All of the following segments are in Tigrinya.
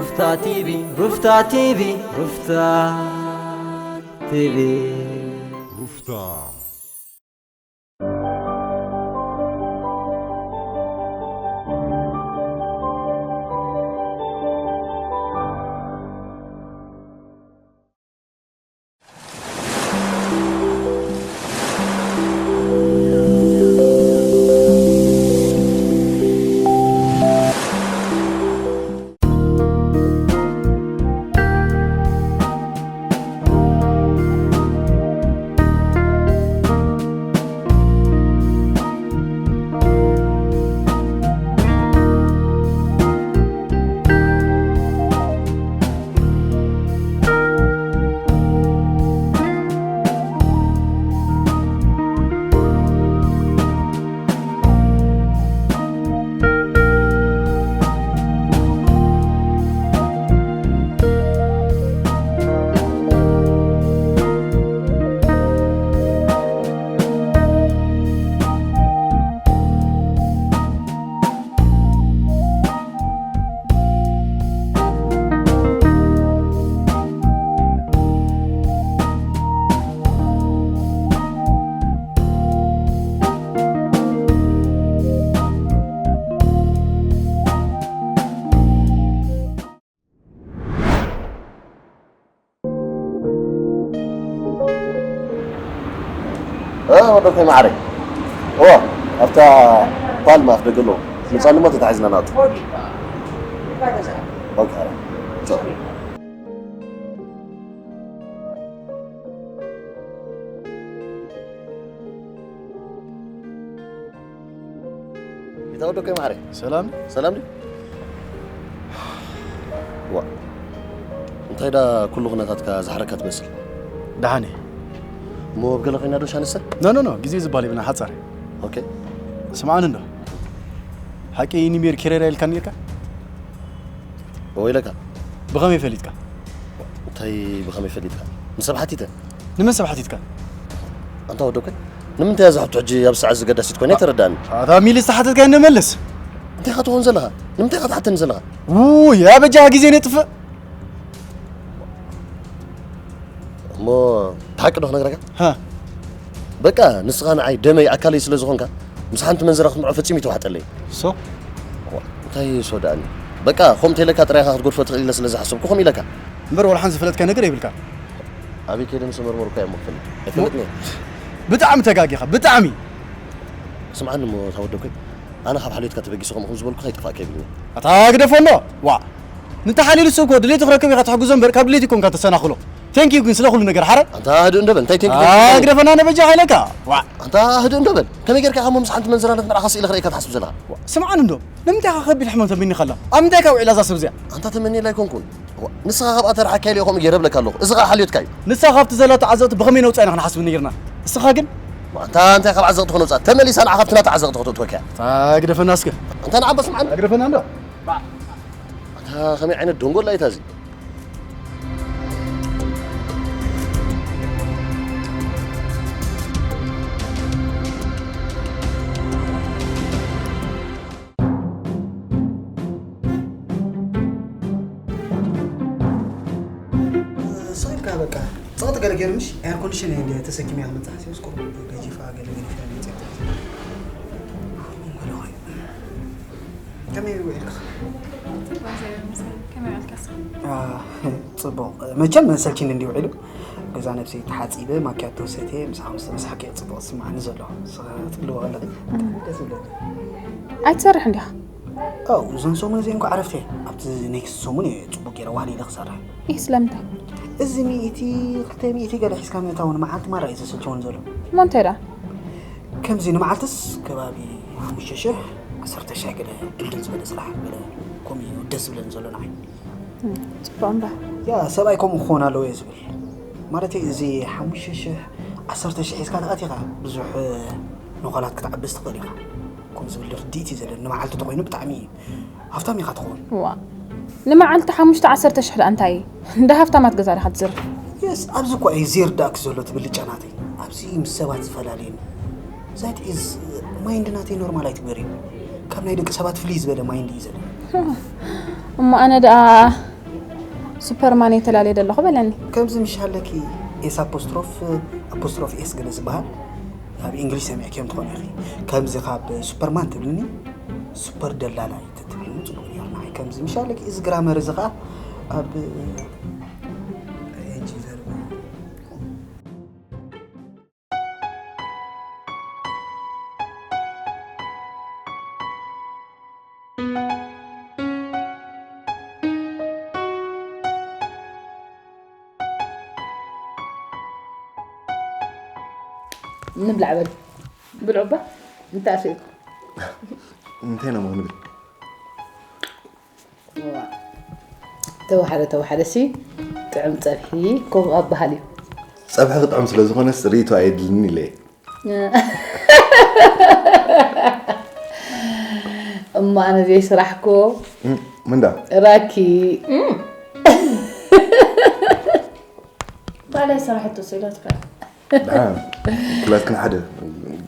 ሩፍታ ቲቪ፣ ሩፍታ ቲቪ፣ ሩፍታ ቲቪ። ሩፍታ። እ፣ ወደኮይ ማዕረይ። እዋ፣ ኣብታ ፓልማ ኣፍ ደገ ኣለዎ። ምጻኒ እሞ ተታሒዝና ንኣቱ። ኦኬ፣ ቻው። ይታ ወደኮይ ማዕረይ። ሰላም። ሰላም ድዩ? ዋ፣ እንታይ ዳ ኩሉ ኩነታትካ ዝሓረካ ትመስል? ደሓን እየ። እሞ ኣብ ገለ ኮይና ዶ ሻንሰ? ኖ፣ ኖ፣ ኖ፣ ግዜ ዝበሃል የብልና፣ ሓጻር። ኦኬ። ስምዓኒ እንዶ። ሓቂ ኒሜር ኬሬራ ኢልካ ነይርካ? እወ ኢለካ። ብኸመይ ፈሊጥካ? እንታይ ብኸመይ ፈሊጥካ? ንሰብ ሓቲተ። ንመን ሰብ ሓቲትካ? ኣንታ ወደኮይ፣ ንምንታይ እያ ዝሕቶ ሕጂ ኣብ ሰዓት ዝገዳሲት ኮይና ኣይተረዳእኒ። ኣታ ሚሊ ዝተሓተትካዮ ንመልስ። እንታይ ኢኻ ትኸውን ዘለኻ? ንምንታይ ኢኻ ትሓተኒ ዘለኻ? ውይ፣ ኣበጃኻ ግዜ ነጥፍእ። እሞ፣ እቲ ሓቂ ዶ ክነግረካ? ሃ። በቃ፣ ንስኻ ንዓይ ደመይ ኣካለይ ስለ ዝኾንካ፣ ምስ ሓንቲ መንዝራ ክትምዖ ፈጺሙ ይተዋሕጠለይ። ሶ? ዋ፣ እንታይ ሶ ደኣኒ? በቃ፣ ከምኡ ተይለካ ጥራይ ኢኻ ክትጎድፎ ትኽእል ኢለ ስለ ዝሓሰብኩ ከምኡ ኢለካ። እምበር፣ ወላ ሓንቲ ዝፈለጥካ ነገር የብልካ። ኣበይ ከይደ ምስ መርመርኩ እየ እሞ ክፈልጥ። ኣይፈልጥን እየ። ብጣዕሚ ተጋጊኻ፣ ብጣዕሚ። ስምዓኒ እሞ፣ እታ ወደኮይ፣ ኣነ ካብ ሓልዮትካ ተበጊሰ ከምኡ ከም ዝበልኩ ከይጠፋእካ ይብልኒ። ኣታ ግደፎ እንዶ፣ ዋ። ንተሓልየሉ ሰብ እኮ ድሌቱ ክረክብ ኢኻ ትሕግዞ እምበር፣ ካብ ድሌቱ ኣይኮንካ ተሰናኽሎ። ቴንክ ዩ ግን ስለ ኩሉ ነገር ሓረ። ኣንታ ህድእ እንዶ በል፣ እንታይ ቴንክ ዩ ኣታ ቴንክ ዩ? ግደፈና ነበጃ ሓይለካ። ዋ። ኣንታ ህድእ እንዶ በል፣ ከመይ ጌርካ ኢኻ እሞ ምስ ሓንቲ መንዝራ ንኽምርዓኻስ ኢለ ክርእየካ ትሓስብ ዘለኻ? ዋ፣ ስምዓኒ እንዶ፣ ንምንታይ ኢኻ ከቢድ ሕማም ተመኒኻላ? ኣብ ምንታይ ኢኻ ውዒላ እዛ ሰብ እዚኣ? ኣንታ ተመንየላ ኣይኮንኩን። ዋ፣ ንስኻ ካብኣ ተርሓካዮ ኢለ ከምኡ ገይረ እብለካ ኣለኹ። እዚ ኸኣ ሓልዮትካ እዩ። ንሳ ካብቲ ዘላቶ ዓዘቕቲ ብኸመይ ነውፅኣ ኢና ክንሓስብ ነይርና። እስኻ ግን? ዋ፣ ኣንታ እንታይ ካብ ዓዘቕቲ ከነውፅኣ? ተመሊሳ ንዓ ካብቲ ናታ ዓዘቕቲ ከተእትወካ እያ። ኣታ ግደፈና እስከ። ኣንታ ንዓ እምባ ስምዓኒ። ግደፈና እንዶ። ኣታ ከመይ ዓይነት ደንጎላ እዩ እታ እዚ? ስቕ ኢልካ በቃ ጸቕጢ ገለ ገይሩ ምሽ ኤር ኮንዲሽን እየ እንደ ተሰኪመ እያ ዝመጽእ። ሓሲበስ ቁሩብ ገጂፋ ገለ ገለ ፊልም መጽእ። ገለ ኾይኑ። ከመይ ውዒልካ? ጽቡቕ፣ እግዚኣብሔር ይመስገን። ከመይ ውዒልካ እስኻ? አ፣ ጽቡቕ። መቸም ሰልችኒ እንዲ ውዒሉ። ገዛ ነብሰይ ተሓጺበ፣ ማኪያቶ ሰትየ፣ ምሳኹም ዝተመሳሕከ ጽቡቕ ዝስምዓኒ ዘሎ። ንስኻ ትብልዎ ከለኺ ደስ ይብለኒ። ኣይትሰርሕን ዲኻ? ኣው፣ እዞን ሰሙን እዚአን እኮ ዕረፍቲ እየን። ኣብቲ ኔክስት ሰሙን እየ ጽቡቕ ገይረ ዋህሊ ኢለ ክሰርሕ። ኢህ፣ ስለምንታይ? እዚ ሚእቲ፣ ክልተ ሚእቲ ገለ ሒዝካ ምእታው ንመዓልቲ ማራ እዩ ዘሰልቸወኒ ዘሎ። እሞ እንታይ ደኣ? ከምዚ ንመዓልትስ ከባቢ ሓሙሽተ ሽሕ፣ ዓሰርተ ሽሕ ገለ ድልድል ዝበለ ስራሕ ገለ ከምኡ እዩ ደስ ዝብለኒ ዘሎ ንዓይ። እም፣ ጽቡቕ እምበር። ያ፣ ሰብኣይ ከምኡ ክኸውን ኣለዎ እየ ዝብል። ማለተይ፣ እዚ ሓሙሽተ ሽሕ፣ ዓሰርተ ሽሕ ሒዝካ ተኣቲኻ ብዙሕ፣ እ፣ ነዃላት ክትዓብስ ትኽእል ኢኻ። ከምኡ ዝብል ርድኢት እዩ ዘለኒ። ንመዓልቲ ተኾይኑ ብጣዕሚ እዩ ሃፍታም ኢኻ ትኸውን። ዋ። ንመዓልቲ ሓሙሽተ ዓሰርተ ሽሕ ደኣ እንታይ እዩ? እንዳ ሃፍታማት ገዛ ዲኻ ትዝርፍ? የስ፣ ኣብዚ እኮ እዩ ዘይርዳእኪ ዘሎ እቲ ብልጫ ናተይ። ኣብዚ ምስ ሰባት ዝፈላለየኒ። ዛይት ኢዝ ማይንድ ናተይ ኖርማል ኣይትግበርዮ። ካብ ናይ ደቂ ሰባት ፍልይ ዝበለ ማይንድ እዩ ዘለኒ። እሞ ኣነ ደኣ ሱፐርማን እየ ተላልየ ዘለኹ በለኒ። ከምዚ ምሽ ኣለኪ ኤስ ኣፖስትሮፍ ኣፖስትሮፍ ኤስ ገለ ዝበሃል ኣብ እንግሊሽ ሰሚዕክዮም ትኾኑ ኢኺ። ከምዚ ካብ ሱፐርማን ትብልኒ ሱፐር ደላላይ ትትብልኒ ጽቡቕ ነይሩ ንዓይ። ከምዚ ምሽ ኣለኪ እዚ ግራመር እዚ ኸኣ ኣብ ንብላዕ በል ብልዑ እባ እንታይ ኣስኢልኩም እንታይ ኢና ክንብል ተወሓደ ተወሓደ ሲ ጥዑም ፀብሒ ከምኡ ኣበሃል እዩ ፀብሒ ክጥዕም ስለ ዝኾነስ ርእይቶ ኣየድልኒ ኢለ እየ እሞ ኣነ ዘይስራሕኩ ምንዳ ራኪ ባዕላይ ሰራሕቶ ስኢላትካ ኩላትክን ሓደ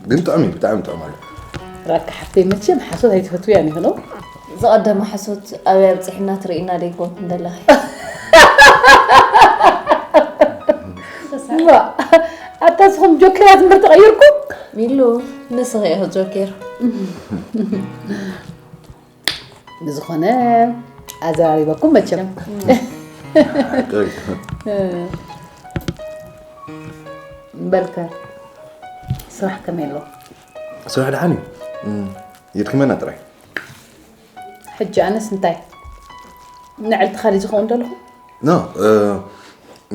ግን ጥዑም እዩ ብጣዕሚ ጥዑም ኣሎ ራኪ ሓፍተይ መቸም ሓሶት ኣይትፈትውያን ኢኽኖ ዝቐደመ ሓሶት ኣበይ ኣብፅሕና ትርኢና ደይኮንኩ እንደለኺ ኣታ ስኹም ጆኬራት ምር ተቐይርኩም ሚሉ ንስኺ ኢኺ ጆኬር ብዝኾነ ኣዘራሪበኩም መቸም በልከ ስራሕ ከመይ ኣሎ ስራሕ ደሓን እዩ የድክመና ጥራይ ሕጂ ኣነስ እንታይ ንዕልትኻ ድዩ ዝኸውን ዘለኹ ኖ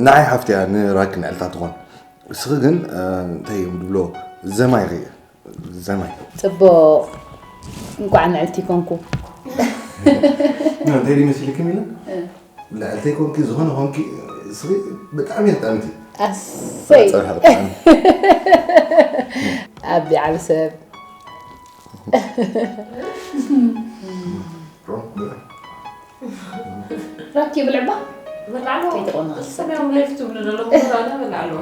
ንዓይ ሓፍትያ ንራኪ ንዕልታ ትኾን እስኺ ግን እንታይ እዮም ድብሎ ዘማይ ኽየ ዘማይ ጽቡቕ እንኳዕ ንዕልቲ ኮንኩ እንታይ ድዩ መሲልክም ኢለ ንዕልተይ ኮንኪ ዝኾነ ኮንኪ እስኺ ብጣዕሚ እያ ጥዕምቲ ኣሰይ ኣብ ዓቢ ሰብ ራኪ ብልዕባ ብላዕሎ ከይትቆና። ሰማያዊ ላይፍ ትብሉ ዘለኹም ኣነ ብላዕሎ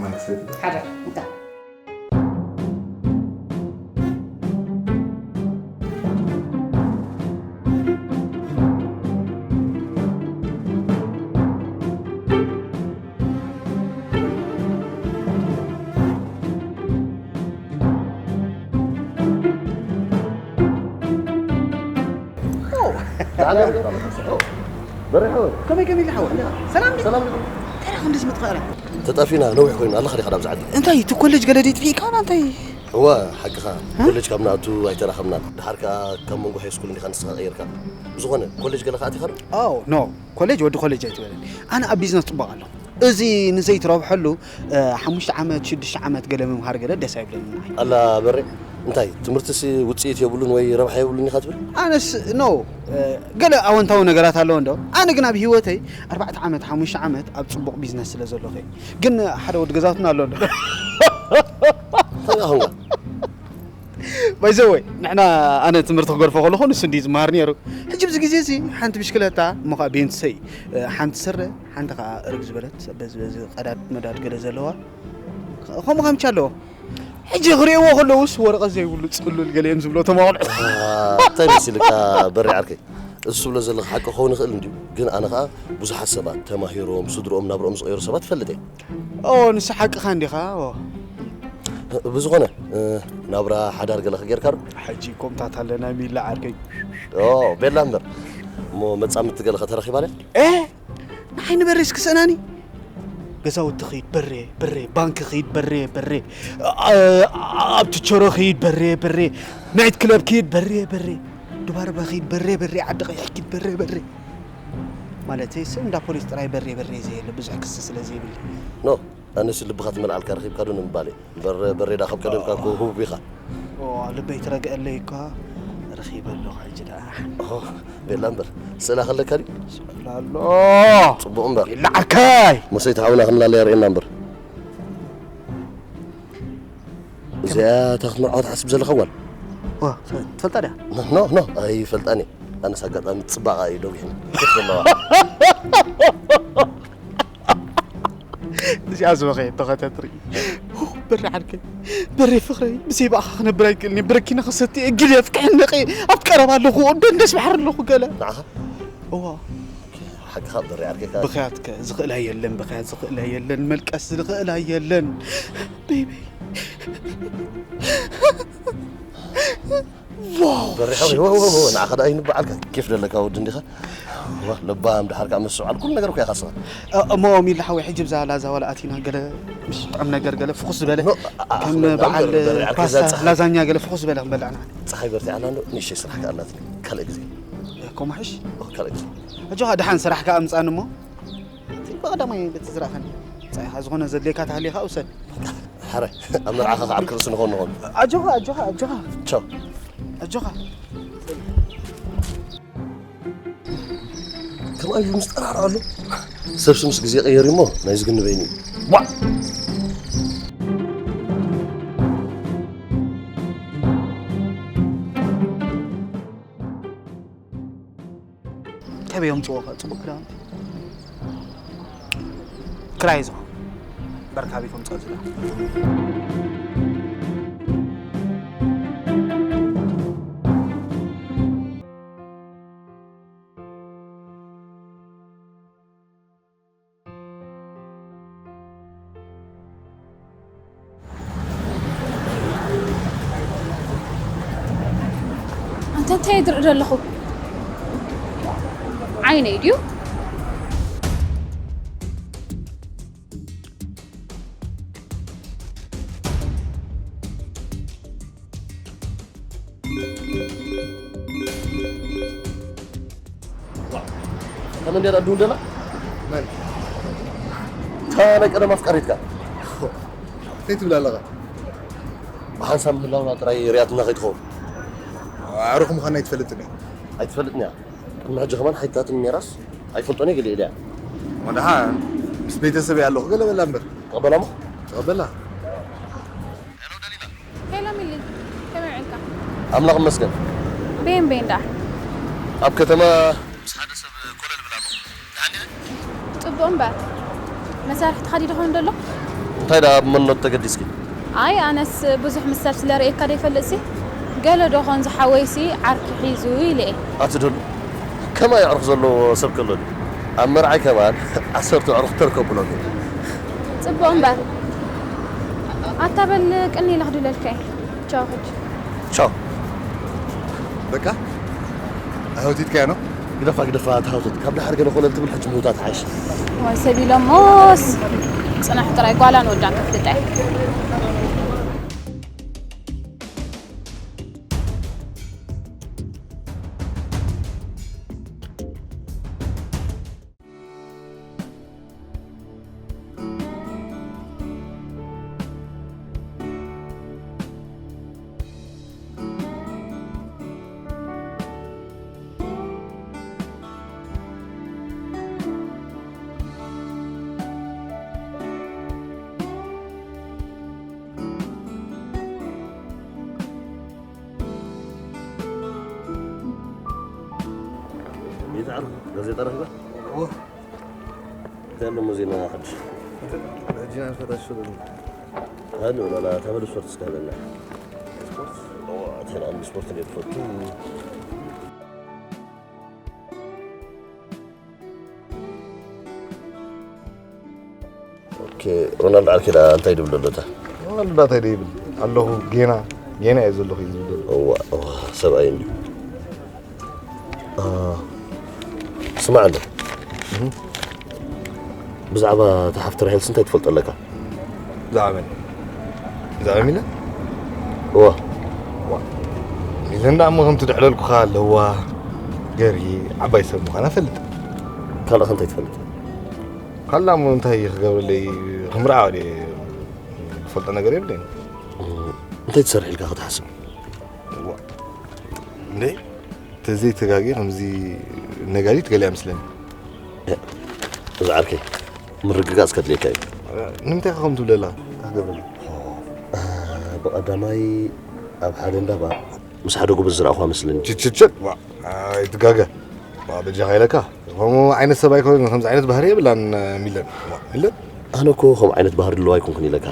ማይክ ሰይድ ሓደ እንታ ከመይ ከመይ ኢልካ ሓወይ ሰላም ዲ ሰላም ዲኹም እንታይ ዲኹም እንደዚ ምጥፋእና ተጣፊና ነዊሕ ኮይኑ ኣለኻ ዲኻ ኣብዚ ዓዲ እንታይ እቲ ኮሌጅ ገለ ድዩ ጥፊእካ ዋላ እንታይ እወ ሓቅኻ ኮሌጅ ካብ ንኣቱ ኣይተራኸብናን ድሓር ከኣ ካብ መንጎ ሃይስኩል እንዲኻ ንስኻ ቀይርካ ብዝኾነ ኮሌጅ ገለ ከኣ ኣቲኻ ዶ ኣዎ ኖ ኮሌጅ ወዲ ኮሌጅ ኣይትበለኒ ኣነ ኣብ ቢዝነስ ጽቡቕ ኣለኹ እዚ ንዘይትረብሐሉ ሓሙሽተ ዓመት ሽዱሽተ ዓመት ገለ ምምሃር ገለ ደስ ኣይብለኒ ንዓይ። ኣላ በሬ እንታይ ትምህርትሲ ውፅኢት የብሉን ወይ ረብሓ የብሉን ኢኻ ትብል? ኣነስ no ገለ ኣወንታዊ ነገራት ኣለዎ እንዶ ኣነ ግን ኣብ ሂወተይ ኣርባዕተ ዓመት ሓሙሽተ ዓመት ኣብ ፅቡቕ ቢዝነስ ስለ ዘለኹ እየ። ግን ሓደ ወዲ ገዛውትና ኣሎ እንዶ እንታይ ኣኹንካ? ባይዘወይ ንሕና ኣነ ትምህርቲ ክገድፎ ከለኹ ንሱ እንዲ ዝመሃር ነይሩ ሕጂ ብዚ ግዜ እዚ ሓንቲ ብሽክለታ እሞ ከዓ ቤንትሰይ ሓንቲ ስረ ሓንቲ ከዓ እርግ ዝበለት በዚ በዚ ቀዳድ መዳድ ገለ ዘለዋ ከምኡ ከምቻ ኣለዎ ሕጂ ክርእይዎ ከለውስ ወረቐት ዘይብሉ ፅሉል ገለ እዮም ዝብሎ ተማቑልዑ እንታይ መሲልካ በሪ ዓርከይ እሱ ትብሎ ዘለኻ ሓቂ ክኸውን ይኽእል እንድዩ ግን ኣነ ከዓ ብዙሓት ሰባት ተማሂሮም ስድርኦም ናብርኦም ዝቐየሩ ሰባት ይፈልጥ እየ ኦ ንሱ ሓቅኻ እንዲኻ ኦ ብዝኾነ ናብራ ሓዳር ገለኸ ጌርካ ዶ? ሕጂ ኮምታት ኣለና ሚላ ዓርከይ ኦ ቤላ እምበር እሞ መጻምድቲ ገለኸ ተረኺባ ድያ? እ ንሓይ ንበሬ እስኪ ስእናኒ ገዛውቲ ኺድ በሬ በሬ ባንኪ ኺድ በሬ በሬ ኣብቲ ቸሮ ኺድ በሬ በሬ ናይት ክለብ ኪድ በሬ በሬ ዱባርባ ኺድ በሬ በሬ ዓዲ ቀይሕ ኪድ በሬ በሬ ማለተይ ሰብ እንዳ ፖሊስ ጥራይ በሬ በሬ ዘየለ ብዙሕ ክሲ ስለ ዘይብለይ። ኖ ኣነስ ልብኻ ትመልኣልካ ረኺብካ ዶ ንምባል እየ እምበር በሬ ደኣ ካብ ቀደምካ እኮ ህቡብ ኢኻ። ኦ ልበይ ትረግአለይ እኳ ረኺበ ኣለኹ ሕጂ ደኣ። ኦ ቤላ እምበር ስእላ ከለካ ድዩ? ስእላ ኣሎ። ጽቡቕ እምበር። ቤላ ዓርከይ። መሰይቲ ሓውና ክንላለያ ርእየና እምበር። እዚኣ እታ ክትመርዓዋ ትሓስብ ዘለኻ ጓል ዋ ትፈልጣ ድያ ኖ ኖ ኣይፈልጣን እየ ኣነስ ኣጋጣሚ ፅባቐ እዩ ደጒሕኒ ከፍ ዘለዋ እዚኣ ዝበኸየ ተኸተትሪ በሪ ዓርከይ በሪ ፍቕረይ ብዘይ ብኣኻ ክነብር ኣይክእልን እየ ብረኪና ክሰቲ እየ ግል እየ ፍክሕነቂ ኣብ ቀረባ ኣለኹ ደንደስ ባሕር ኣለኹ ገለ ንዓኻ እዋ ሓቅኻ በሪ ዓርከይ፣ ብኽያትከ ዝኽእላ የለን፣ ብኽያት ዝኽእላ የለን፣ መልቀስ ዝኽእላ የለን። ቤቢ። በሪ ሓወይ፣ ወ-፣ ወ-፣ ወ-፣ ንዓኻ ደኣ ይንበዓልካ። ኬፍ ደለካ ወዲ እንዲኻ። ዋ፣ ለባም፣ ደሓር ከኣ መስተውዓል፣ ኩሉ ነገር እኮ ኢኻ ስኻ። እ-፣ እሞ ሚሊ ሓወይ፣ ሕጂ ብዛ ላዛ ዋላ ኣቲና ገለ ጥዑም ነገር ገለ ፍኹስ ዝበለ፣ ኖ፣ ኣ-፣ ኣ-፣ ከም ኣኽለ በዓል በሪ ዓርከይ ፓስታ፣ ዛጻ። ላዛኛ ገለ ፍኹስ ዝበለ ክንበልዕ ኢና። ጸሓይ በርቲዓላ እንዶ፣ ንእሽተይ ስራሕ ከኣላትኒ። ካልእ ግዜ። እኮ ማሕሽ? ኦ፣ ካልእ ግዜ። ኣጆኻ፣ ደሓን ስራሕ ከኣ ኣምጻኒ እሞ። በቐዳማይ በቲ ዝረኣኻኒ። ጸሓይኻ ዝኾነ ዘድልየካ ተሃልዩ ከኣ ውሰድ። ሓረ፣ ኣብ መርዓኻ ከዓብ ክርስ ንኾን ንኾን። ኣጆኻ፣ ኣጆኻ፣ ኣጆኻ። ቻው። ኣጆኻ። ከምኣ ኢሉ ምስ ጠራርዖ ኣሎ። ሰብ ስምስ ግዜ ቀየር እሞ ናይ ዝግኒ በይኑ እዩ። ዋዕ! ከበይ የምጽዎ ከ ጽቡቕ ክዳውንቲ? ክራይ ዝኸውን በርካቢ ከምጽኦ ዝላ። ኣንታ እንታይ እየ ዝርኢ ዘለኹ? ዓይነይ ድዩ? ከመይ እንድያ ደኣ ድውል ደላ? መን? እታ ናይ ቀደም ኣፍቃሪትካ። እንታይ ትብል ኣለኻ? ብሓንሳብ ምህላውና ጥራይ ሪኣትና ከይትኸውን። ኣዕሩኽ ምዃንና ኣይትፈልጥን እያ። ኣይትፈልጥን እያ። ቅድሚ ሕጂ ከማን ሓይታትን ሜራስ ኣይፈልጦን እየ ገሊኤ ኢለያ። ወደሓ ምስ ቤተሰብ እያ ኣለኹ ገለ በላ እምበር። ተቐበላ እሞ? ተቐበላ። ሄሎ ሚሊ፣ ከመይ ውዒልካ? ኣምላኽ ይመስገን። ቤን ቤን ደኣ? ኣብ ከተማ ምስ ሓደ ሰብ ኮለል እብል ኣለኹ። ደሓን ዲኺ? ጽቡቕ እምበር። መሳርሒ ተኻዲደ ኾይኑ ደሎ? እንታይ ደኣ ኣብ መንነት ተገዲስኪ? ኣይ፣ ኣነስ ብዙሕ ምስ ሰብ ስለ ርእየካ ደይፈልጥሲ፣ ገለ ዶ ኾን ዝሓወይሲ ዓርኪ ሒዙ ኢለ እየ። ኣቲ ደሉ፣ ከማይ ኣዕሩኽ ዘለዎ ሰብ ከሎ ድዩ? ኣብ መርዓይ ከማን ዓሰርተ ኣዕሩኽ ተርከቡ ሎሚ። ጽቡቕ እምበር። ኣታ በል ቅኒ ኢለ ክድውለልካ እየ። ቻው ሕጂ። ቻው። በቃ? ኣህውቲትካያ ነው? ግደፋ፣ ግደፋ፣ ተሃውተት። ካብ ደሓር ገለ ኮለል ትብል ሕጂ ምህውታት ሓይሽ። ዋይ፣ ሰብ ኢሎሞስ። ጽናሕ ጥራይ ጓላን ወዳን ከፍልጣ እየ። ቤት ዓርኩ ጋዜጣ ረኺባ? እዎ። እንታይ ኣሎ እሞ ዜና ሓድሽ? ሕጂ ናብ ፈታሽ ፈለኒ። ሃሎ፣ ላላ፣ ተመልሶ ትስካለና። ስፖርት? እዋ፣ ተላም ስፖርት እንዴት ፈቱ? ኦኬ፣ ሮናልዶ ዓርከይ ደኣ እንታይ ድብል ኣሎ እታ? ሮናልዶ ደኣ እንታይ ደይብል? ኣለኹ፣ ጌና፣ ጌና እየ ዘለኹ እዩ ዝብል ዘሎ። እዋ፣ እዋ፣ ሰብኣይ እንድዩ። አ፣ ስማዕ እንዶ። እህ። ብዛዕባ እታ ሓፍቲ ራሄልስ እንታይ ትፈልጦ ኣለካ? ብዛዕባ መን? ብዛዕባ ሚለን? እዋ። ዋ። ሚለን ደኣ እሞ ከምቲ ድዕለልኩኻ ለዋህ፣ ገርሂ፣ ዓባይ ሰብ ምዃና እፈልጥ። ካልእ ከ እንታይ ትፈልጥ? ካልእ እሞ እንታይ ክገብረለይ፣ ክምርዓው ድየ ዝፈልጦ ነገር የብለይን። እንታይ ትሰርሕ ኢልካ ክትሓስብ? ዋ። እንዴ? ተዘይተጋግየ ከምዚ ነጋዲት ገሊኣ መስለኒ። እዛ ዓርከይ፣ ምርግጋጽ ከድልየካ እዩ። ንምንታይ ኢኻ ከምኡ ትብል ዘለኻ? እንታይ ክገብረሉ? ብቐዳማይ ኣብ ሓደ እንዳ ባር ምስ ሓደ ጉብል ዝረኣኹዋ መስለኒ። ችችችት፣ ዋ፣ ኣይትጋገ። ዋ፣ በጃኻ ኢለካ። ከምኡ ዓይነት ሰብ ኣይኮነን፣ ከምዚ ዓይነት ባህሪ የብላን፣ ሚለን። ዋ፣ ሚለን? ኣነ እኮ ከምኡ ዓይነት ባህሪ ኣለዋ ኣይኮንኩን ኢለካ።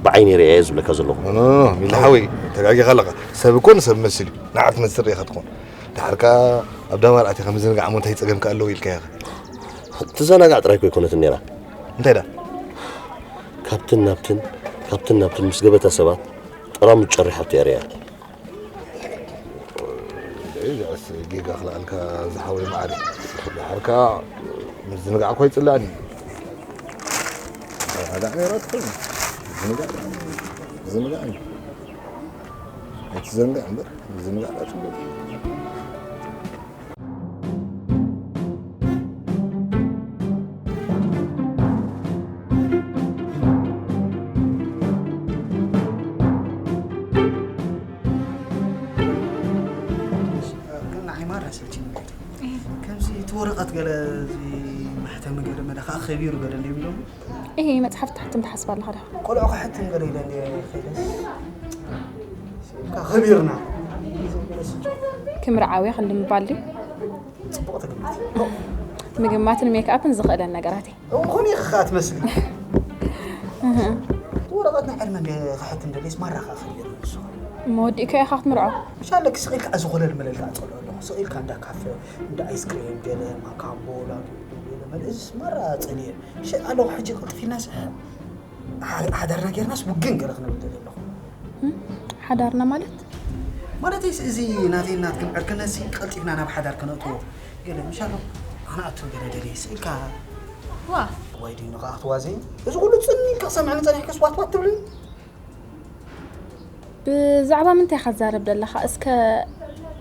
ብዓይነይ ርእየ እየ ዝብለካ ዘለኹ። ኖ፣ ኖ፣ ኖ፣ ሚለ ሓወይ፣ ተጋጊኻ ኣለኻ። ሰብ እኮ ንሰብ መስል እዩ። ንዓ ትመስል ርኢኻ ትኾን። ደሓር ከኣ ኣብ ዳባር ኣቲኻ ምዝንጋዕ እሞ እንታይ ጸገም ከ ኣለዎ ኢልካዮ ኢኻ? ትዘናጋዕ ጥራይ እኮ ኣይኮነትን ነይራ። እንታይ ዳ? ካብትን ናብትን፣ ካብትን ናብትን ምስ ገበታ ሰባት ጠራሙዝ ጨሪሓቶ እያ ርእያ። እዚኣስ ጌጋ ክልኣልካ ዝሓወይ መዓሪ። ድሓርካ ምዝንጋዕ እኮ ኣይጽላእን እዩ። ዝዘናጋዕ ነይራ ትኾን። ዝዘናጋዕ፣ ዝዘናጋዕ እዩ። ኣይትዘንጋዕ እምበር፣ ዝዘናጋዕ ዳ ጽቡቕ። ግን ንዓይ ማራ ሰልችኒ። ከምዚ እቲ ወረቐት ገለ፣ እዚ ማሕተሚ ገለ መለ ከዓ ከቢሩ ገለ እንደ ይብሎም። እሄ፣ መጽሓፍ ትሓትም ትሓስብ ኣለኻ ዲኻ? ቆልዑ ክሕትም ገለ ኢለ እንደ ከይደስ። ከቢርና። ክምርዓው እየ ክንዲ ምባል ድዩ? ጽቡቕ ትግምት። ምግማትን ሜክኣፕን ዝኽእለን ነገራት እየ። እኹን ኢኻ ትመስሊ። ወረቐትና ዕድመ እንደ ክሕትም ደሊስ ማራ ከኣ ከቢሩ ንሱ። እሞ ወዲእካዮ ኢኻ ክትምርዖ? ምሻለክ ስቕ ኢልካ እዚ ኮለል መለልካ ኣጸልኦ ኣለኹ። ስቕ ኢልካ እንዳ ካፈ፣ እንዳ ኣይስክሬም፣ ገለ ማካምቦ፣ ላዱ፣ ገለ መለ፣ እዚስ ማራ ጸሊኤ። ሸ ኣለኹ ሕጂ ቅልጥፍ ኢልናስ ሓ-፣ ሓዳርና ጌርናስ ውግን ገለ ክንብል ደሊ ኣለኹ። እም? ሓዳርና ማለት? ማለተይስ እዚ ናተይ ናትክን ዕርክነሲ ቀልጢፍና ናብ ሓዳር ከነእትዎ። ገለ ምሻሎ ኣነ ኣቱ ገለ ደሊ ስኢልካ ዋ። ወይ ድዩ ንኸኣ ክትዋዘይ? እዚ ኩሉ ጽን ኢልካ ክሰምዐኒ ጸኒሕክስ ዋት ዋት ትብልኒ? ብዛዕባ ምንታይ ኢኻ ትዛረብ ዘለኻ? እስከ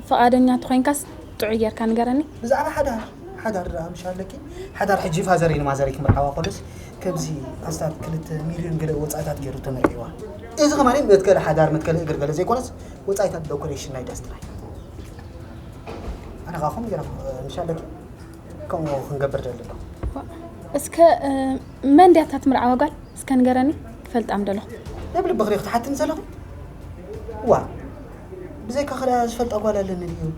ፍቓደኛ እንተኾይንካስ ጥዑይ ጌርካ ንገረኒ። ብዛዕባ ሓዳር፣ ሓዳር ደኣ ምሽ ኣለኪ? ሓዳር ሕጂ ፋዘረይ ንማዘረይ ክምርዓዋ ከሎስ ከምዚ ኣስታት ክልተ ሚልዮን ገለ ወጻኢታት ገይሩ ተመርዒዋ። እዚ ከማን መትከሊ ሓዳር፣ መትከሊ እግሪ ገለ ዘይኮነስ ወጻኢታት ዶኮሬሽን ናይ ዳስ ጥራይ። ኣነ ከኣ ከምኡ ገይረ ምሽ ኣለኪ? ከምኡ ክንገብር ደሊ ኣለኹ። እስከ፣ እ፣ መን ድያ እታ ትምርዓዋ ጓል? እስከ ንገረኒ፣ ክፈልጣ ምደለኹ። ነብ ልብኺ ዲኺ ትሓትኒ ዘለኺ? ዋ፣ ብዘይካ ኸዳ ዝፈልጣ ጓል ኣለኒ ድዩ?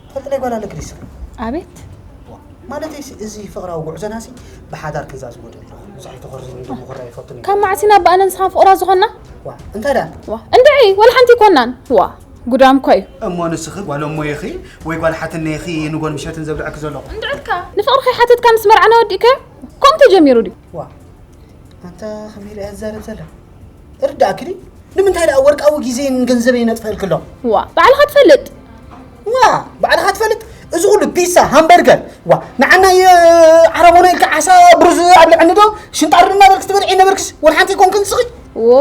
ትፈልጥለይ ጓል ኣለኪ ድዩ እስኺ? ኣቤት። ዋ፣ ማለተይሲ፣ እዚ ፍቕራዊ ጉዕዞናሲ ብሓዳር ክንዛዝሞ ደሊ ኣለኹ። ብዙሕ ኣይተኾርዝኒ፣ ደሞ ኹራ ይፈቱኒ። ካብ መዓስ ኢና ብኣነ ንስኻ ፍቑራት ዝኾንና? ዋ፣ እንታይ ደኣ? ዋ፣ እንድዒ፣ ወላ ሓንቲ ኣይኮናን። ዋ፣ ጉዳም እኮ እዩ። እሞ ንስኺ ጓል እሞይኺ ወይ ጓል ሓትነይኺ ንጎን ምሸትን ዘብልዐኪ ዘለኹ? እንድዕልካ። ንፍቕሪ ከይሓተትካኒ ምስ መርዓና ወዲእካዮ? ከምኡ ተጀሚሩ ድዩ? ዋ፣ ኣንታ ከመይ ኢላ እያ ትዛረብ ዘላ? እርዳእኪ ድዩ? ንምንታይ ደኣ ወርቃዊ ግዜን ገንዘበይ ነጥፍአልኪ ኣለኹ? ዋ፣ ባዕልኻ ትፈልጥ። ዋ፣ ባዕልኻ ትፈልጥ። እዚ ኩሉ ፒሳ፣ ሃምበርገር፣ ዋ፣ ንዓናይ ዓረቦና ኢልካ ዓሳ ብሩዝ ኣብልዐኒ ዶ? ሽንጣር እናበልክ ትበልዒ ነበርክስ ወላ ሓንቲ ኣይኮንክን ንስኺ? ዎ፣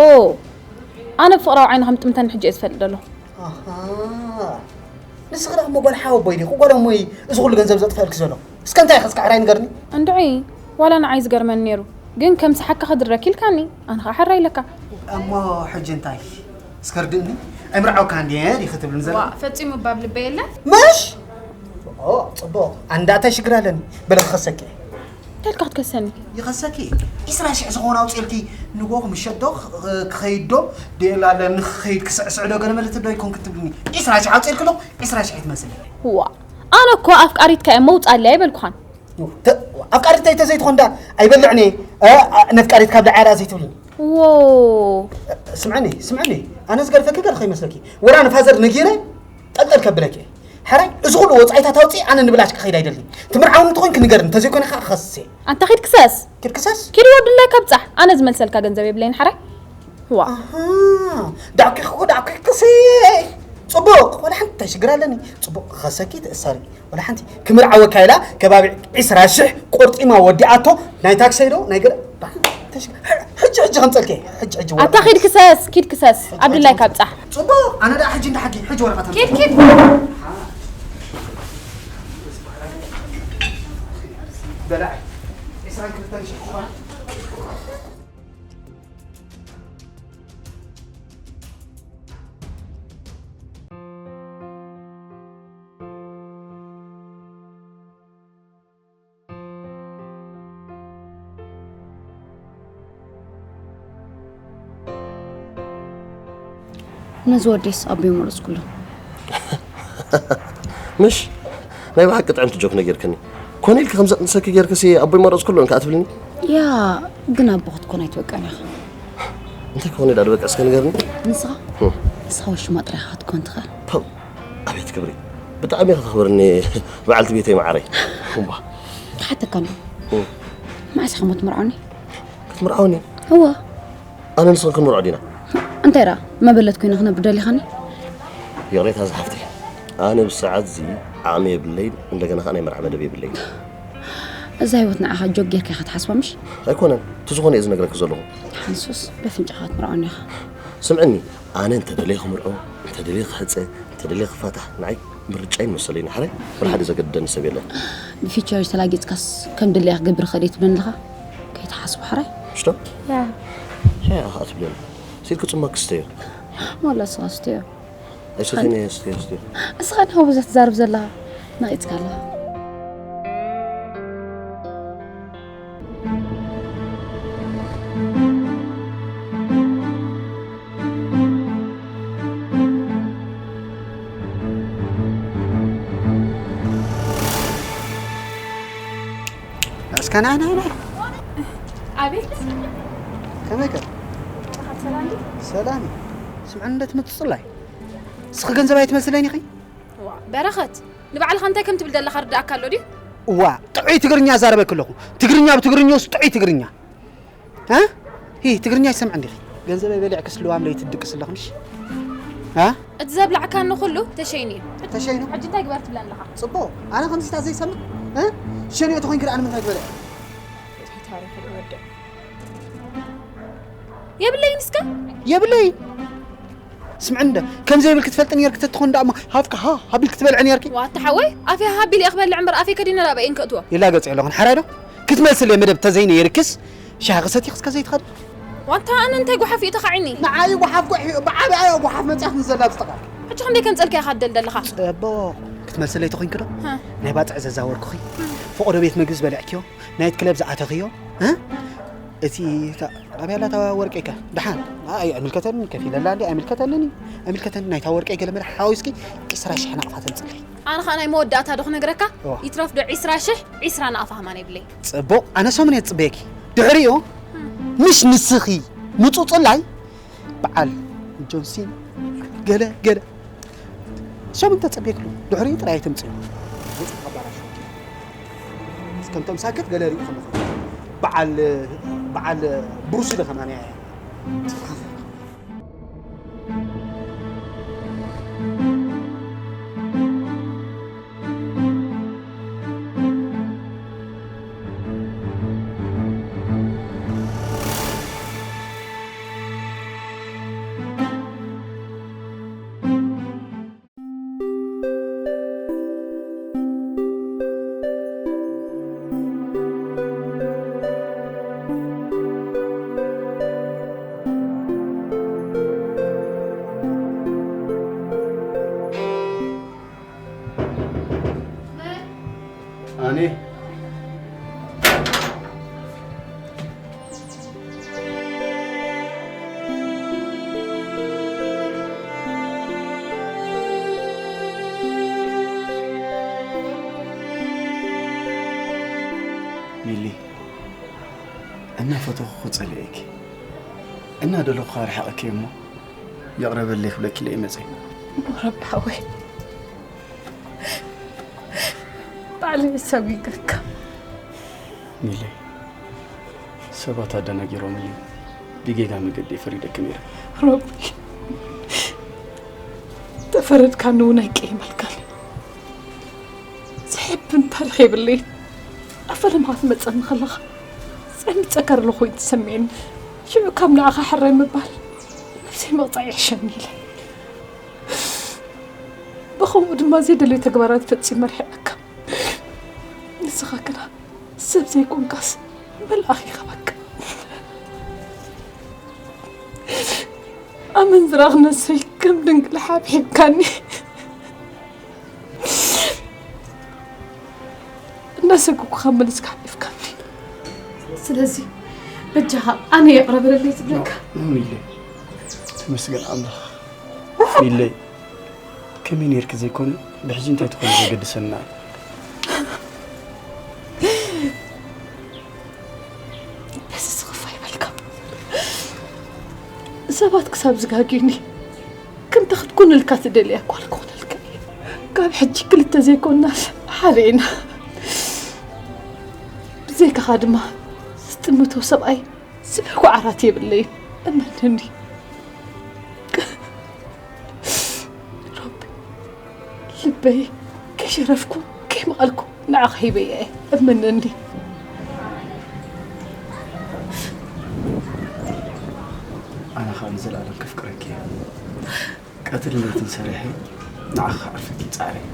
ኣነ ብፍቕራዊ ዓይኒ ከም ጥምተኒ ሕጂ እየ ዝፈልጥ ዘለኹ። ኣሃ። ንስኺ ደኣ እሞ ጓል ሓወቦይ ዲኺ? ጓል እሞይ እዚ ኩሉ ገንዘብ ዘጥፍአልኪ ዘሎ? እስከ እንታይ ኢኺ እስከ ሕራይ ንገርኒ? እንድዒ፣ ዋላ ንዓይ ዝገርመኒ ነይሩ። ግን ከም ሰሓቅካ ክድረክ ኢልካኒ፣ ኣነ ኸዓ ሕራይ ኢለካ። እሞ ሕጂ እንታይ? እስከ ርድእኒ። ኣይምርዓውካን ድየ ዲኺ ትብልኒ ዘላ? ዋ፣ ፈጺሙ ባብ ልበይ የለን። ምሽ? ኦ፣ ጽቡቕ። ኣንዳታ ሽግር ኣለኒ። በለ ክኸሰኪ። እንታይ ኢልካ ክትከሰኒ? ይኸሰኪ። ዒስራ ሽሕ ዝኾነ ኣውፅኤልኪ ንጎ ምሸት ዶ ክኸይድ ዶ ደላ ኣለኒ ክኸይድ ክስዕስዕ ዶ ገለ መለቲ ዶ ይኮንክ ትብልኒ? ዒስራ ሽሕ ኣውፅኤልኪ ዶ ዒስራ ሽሕ ትመስል። ዋ፣ ኣነ እኮ ኣፍቃሪትካ እየ መውፃለይ ኣይበልኩኻን። ተ-፣ ኣፍቃሪተይ ተዘይትኾን ዳ ኣይበልዕኒ። እ፣ እ፣ ነፍቃሪት ካብ ደዓራ ዘይትብልኒ። ዎ። ስምዕኒ፣ ስምዕኒ። ኣነ ዝገርፈኪ ገርኸ ይመስለኪ? ወላ ንፋዘር ነጊረ ጠልጠል ከብለኪ። ሕራይ፣ እዚ ኩሉ ወጻኢታት ኣውጺ ኣነ ንብላሽ ክኸይድ ኣይደልን። ትምርዓውኒ እንተኾይንኪ ንገርኒ፣ እንተዘይኮነ ከኣ ክኸስስ እየ። ኣንታ ኪድ ክሰስ። ኪድ ክሰስ? ኪድ ወድላይ ካብ ጻሕ። ኣነ ዝመልሰልካ ገንዘብ የብለይን ሕራይ። ዋ። ኣሃ፣ ዳዕኪ ክኮ፣ ዳዕኪ ክሲ። ጽቡቕ፣ ወላ ሓንቲ እንታይ ሽግር ኣለኒ? ጽቡቕ፣ ክኸሰኪ ትእሰሪ። ወላ ሓንቲ ክምርዓወካ ኢላ ከባቢ ዒስራ ሽሕ ቆርጢማ ወዲኣቶ። ናይ ታክሰይ ዶ ናይ ገለ? እንታይ ሽግር? ሕጂ፣ ሕጂ ከምጸልኪ። ሕጂ፣ ሕጂ ኣታ ወረቐት። ኪድ ክሰስ፣ ኪድ ክሰስ። ሕጂ፣ ኣብድላይ ሕጂ ካብ ጻሕ። ጽቡቕ፣ ኣነ ደኣ ሕጂ እንዳ ሓቂ፣ ሕጂ ወረቐት ኪድ፣ ኣምጽእ። ኪድ። በላዕ። ዒስራን ክልተን ሽሕ እኳ። ነዚ ወደይስ ኣቦይ መረጽኩሉ። ምሽ? ናይ ብሓቂ ጥዕምቲ ጆክ ነጊርክኒ። ኮነ ኢልኪ ከም ዘጥንሰኪ ጌርክሲ ኣቦይ መረጽኩሉ እንካ ትብልኒ? ያ፣ ግን ኣቦ ክትኮን ኣይትበቃን ኢኻ። እንታይ ክኾን ኢላ ድበቃ እስከ ንገርኒ? ንስኻ? ህም። ንስኻ ወሽማ ጥራይ ኢኻ ክትኮን ትኽእል። ፐው፣ ኣቤት ክብሪ። ብጣዕሚ ኢኻ ተኽብርኒ በዓልቲ ቤተይ መዓረይ። እምባ። ክሓተካ እንዶ፣ እም። መዓስ ኢኻ ክትምርዖኒ? ክትምርዓውኒ? እወ። ኣነ ንስኽን ክንምርዖ ዲና? እንታይ ደኣ መበለት ኮይነ ክነብር ደሊኻኒ? ይቕሬታ ዝሓፍተይ፣ ኣነ ብሰዓት እዚ ዓቕሚ የብለይን፣ እንደገና ከዓ ናይ መርዓ መደብ የብለይን። እዛ ህይወት ንዓኻ ጆክ ጌርካ ኢኻ ትሓስባ ምሽ? ኣይኮነን፣ እቲ ዝኾነ እየ ዝነግረኪ ዘለኹ። ሓንሱስ ብፍንጫኻ ክትምርዖኒ ኢኻ። ስምዕኒ፣ ኣነ እንተደለየ ክምርዖ፣ እንተደለየ ክሕፀ፣ እንተደለየ ክፋታሕ ንዓይ ምርጫይን መሰለይን። ሓራይ ወላ ሓደ ዘገድደኒ ሰብ የለን። ብፊቸር ተላጊፅካስ ከም ድለያ ክገብር ኸደ ትብለኒ ኣለኻ? ከይትሓስቡ ሓራይ። ሽቶ? ያ። ሻይ ኣኻ ትብለኒ። ሲልክ ጽማክ ክስተዮ። ወላ ስኻ ስተዮ። ኣይሰተኒ ስተዮ ስተዮ። እስኻ ንኸው ብዘት ትዛርብ ዘለኻ ነቒጽካ ኣለኻ። እስከ ና ና ና። ኣቤት። ከመይ ከ? ሰላም ድዩ? ሰላም። ስምዕኒ እንደ ትመጽእ ጽላይ። እስኺ ገንዘብ ኣይትመስለኒ ኢኺ? ዋ፣ በረኸት፣ ንባዕልኻ እንታይ ከም ትብል ዘለኻ ርዳእካ ኣሎ ድዩ? እዋ፣ ጥዑይ ትግርኛ ዛረበኪ ኣለኹ። ትግርኛ ብትግርኛውስ ጥዑይ ትግርኛ። እ? ሂ፣ ትግርኛ ይሰምዕ እንዲኺ። ገንዘበይ በሊዕክስ ልዋም ለይቲ ትድቅስ ኣለኽንሽ። እ? እቲ ዘብላዕካኒ ኩሉ ተሸይኑ እዩ። ተሸይኑ? ሕጂ እንታይ ግበር ትብለኒ ኣለኻ? ጽቡቕ። ኣነ ከምዚታት ዘይሰምዕ? እ? ሸኒኦ ተኾይንኪ ደኣ ንምንታይ ትበልዕ? እንታይ ታሪኽ ይወድእ? የብለይን እስከ? የብለይ። ስምዕኒ እንደ ከም ዘይብልኪ ትፈልጢ ነይርኪ ተትኾን ደኣ እሞ ሃብኪ ሃ ሃቢልኪ ትበልዒ ነይርኪ። ዋታ ሓወይ፣ ኣፈይ ሃቢለ እየ ክበልዕ እምበር ኣፈይ ከዲነ ናብ እየን ከእትዎ። ይላገጽ ኣለኹን ሓራይ ዶ? ክትመልስለይ መደብ ተዘይነይርክስ ሻሂ ክሰቲ ክስከ ዘይትኸዲ። ዋንታ ኣነ እንታይ ጓሓፍ እዩ ተኻዒኒ? ንዓይ ጓሓፍ ጓሕ እዩ፣ ብዓብኣዮ ጓሓፍ መጽያት ንዘላ ዝጠቓል። ሕጂ ክንደይ ከም ጸልካያ ካደልደለኻ? ጽቡቕ። ክትመልስለይ ተኾይንኪ ዶ? ናይ ባጽዕ ዘዛወርኩኺ። ፈቐዶ ቤት መግቢ ዝበልዕክዮ፣ ናይት ክለብ ዝኣተኽዮ፣ እ? እቲ ኣበይ ኣላ እታ ወርቀይ ከ? ደሓን። ኣይ ኣይምልከተንን፣ ከፊለላ እንዲ ኣይምልከተንን እዩ። ኣይምልከተንን፣ ናይታ ወርቀይ ገለ መለ ሓዊስኪ ዒስራ ሽሕ ናቕፋ ተምጽለይ። ኣነ ኸኣ ናይ መወዳእታ ዶ ክነግረካ? እዋ። ይትረፍ ዶ ዒስራ ሽሕ፣ ዒስራ ናቕፋ ከማን የብለይ። ጽቡቕ፣ ኣነ ሰሙን እየ ዝጽበየኪ። ድሕሪኡ፣ ምሽ ንስኺ ምጹጽላይ በዓል ጆንሲን ገለ ገለ። ሰሙን ተጸበየክሉ፣ ድሕሪኡ ጥራይ ኣይተምጽኡ። መጽእ ተባላሽ። እስከምቶም ሳክት ገለ ሪኡ ከለኹ። በዓል፣ በዓል ብሩስሊ ከማን እያ። ኣነ ሚሊ፣ እናፈተኹ ክጸልኤኪ እናደለኹ ርሓቐኪ እሞ ይቕረ በለይ ክብለኪ ኢለ እየ መጸ። ረቢ ሓወይ፣ ባዕለይ ሰብ ይገካ። ሚለይ፣ ሰባት ኣደናጊሮምኒ ብጌጋ መገዲ ፈሪደኪ ነይረ። ረቢ፣ ተፈረድካኒ እውን ኣይቀይመልካን። ዝሕብን ታሪኽ የብለይን። ኣብ ፈለማ ክትመጸኒ ከለኻ ጸሚጸካ ኣለኹ ኮይኑ ትሰምየኒ። ሽዑ ካብ ንዓኻ ሕራይ ምባል ነብሰይ ምቕጻዕ ይሕሸኒ ኢለ። ብኸምኡ ድማ ዘይደለዩ ተግባራት ፈጺመ ርሒቐካ። ንስኻ ግና ሰብ ዘይኮንካስ መልኣኽ ኢኻ በቃ። ኣመንዝራ ክነሰይ ከም ድንግል ሓብሒብካኒ። እናሰጉኩ ካብ ምልስ ሓሊፍካኒ። ስለዚ በጃኻ ኣነ ይቕረ በለለይ ትብለካ። ሚለይ፣ ተመስገን ኣምላኽ። ሚለይ፣ ከመይ ነይርኪ ዘይኮነ ብሕጂ እንታይ ትኾኒ ዘገድሰና እዩ። በዚ ዝኽፋ ይበልካ። ሰባት ክሳብ ዝጋግዩኒ፣ ከምታ ክትኮነልካ ትደልያ ጓል ክኾነልካ እየ። ካብ ሕጂ ክልተ ዘይኮንናስ ሓደ ኢና። ዘይካኻ ድማ ዝጥምቶ ሰብኣይ ዝበልኩ ዓራት የብለይን። እመነኒ ሮቢ፣ ልበይ ከይሸረፍኩ ከይመቐልኩ ንዓኻ ሂበያ እየ። እመነኒ። ኣነ ከዓ ንዘለኣለም ከፍቅረኪ እየ። ቀትርን ለይትን ሰሪሐ ንዓኻ ከዕርፈኪ ይፅዕር እየ።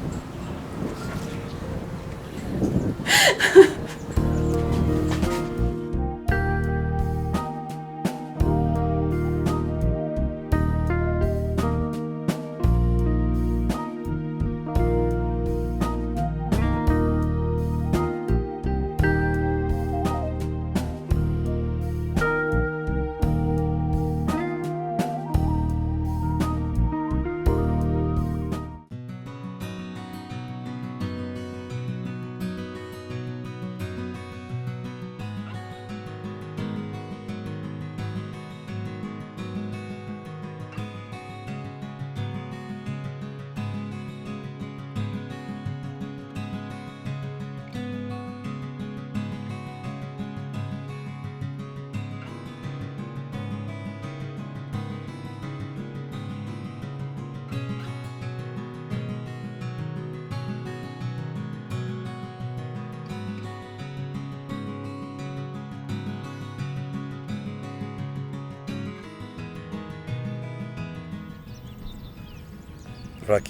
ራኪ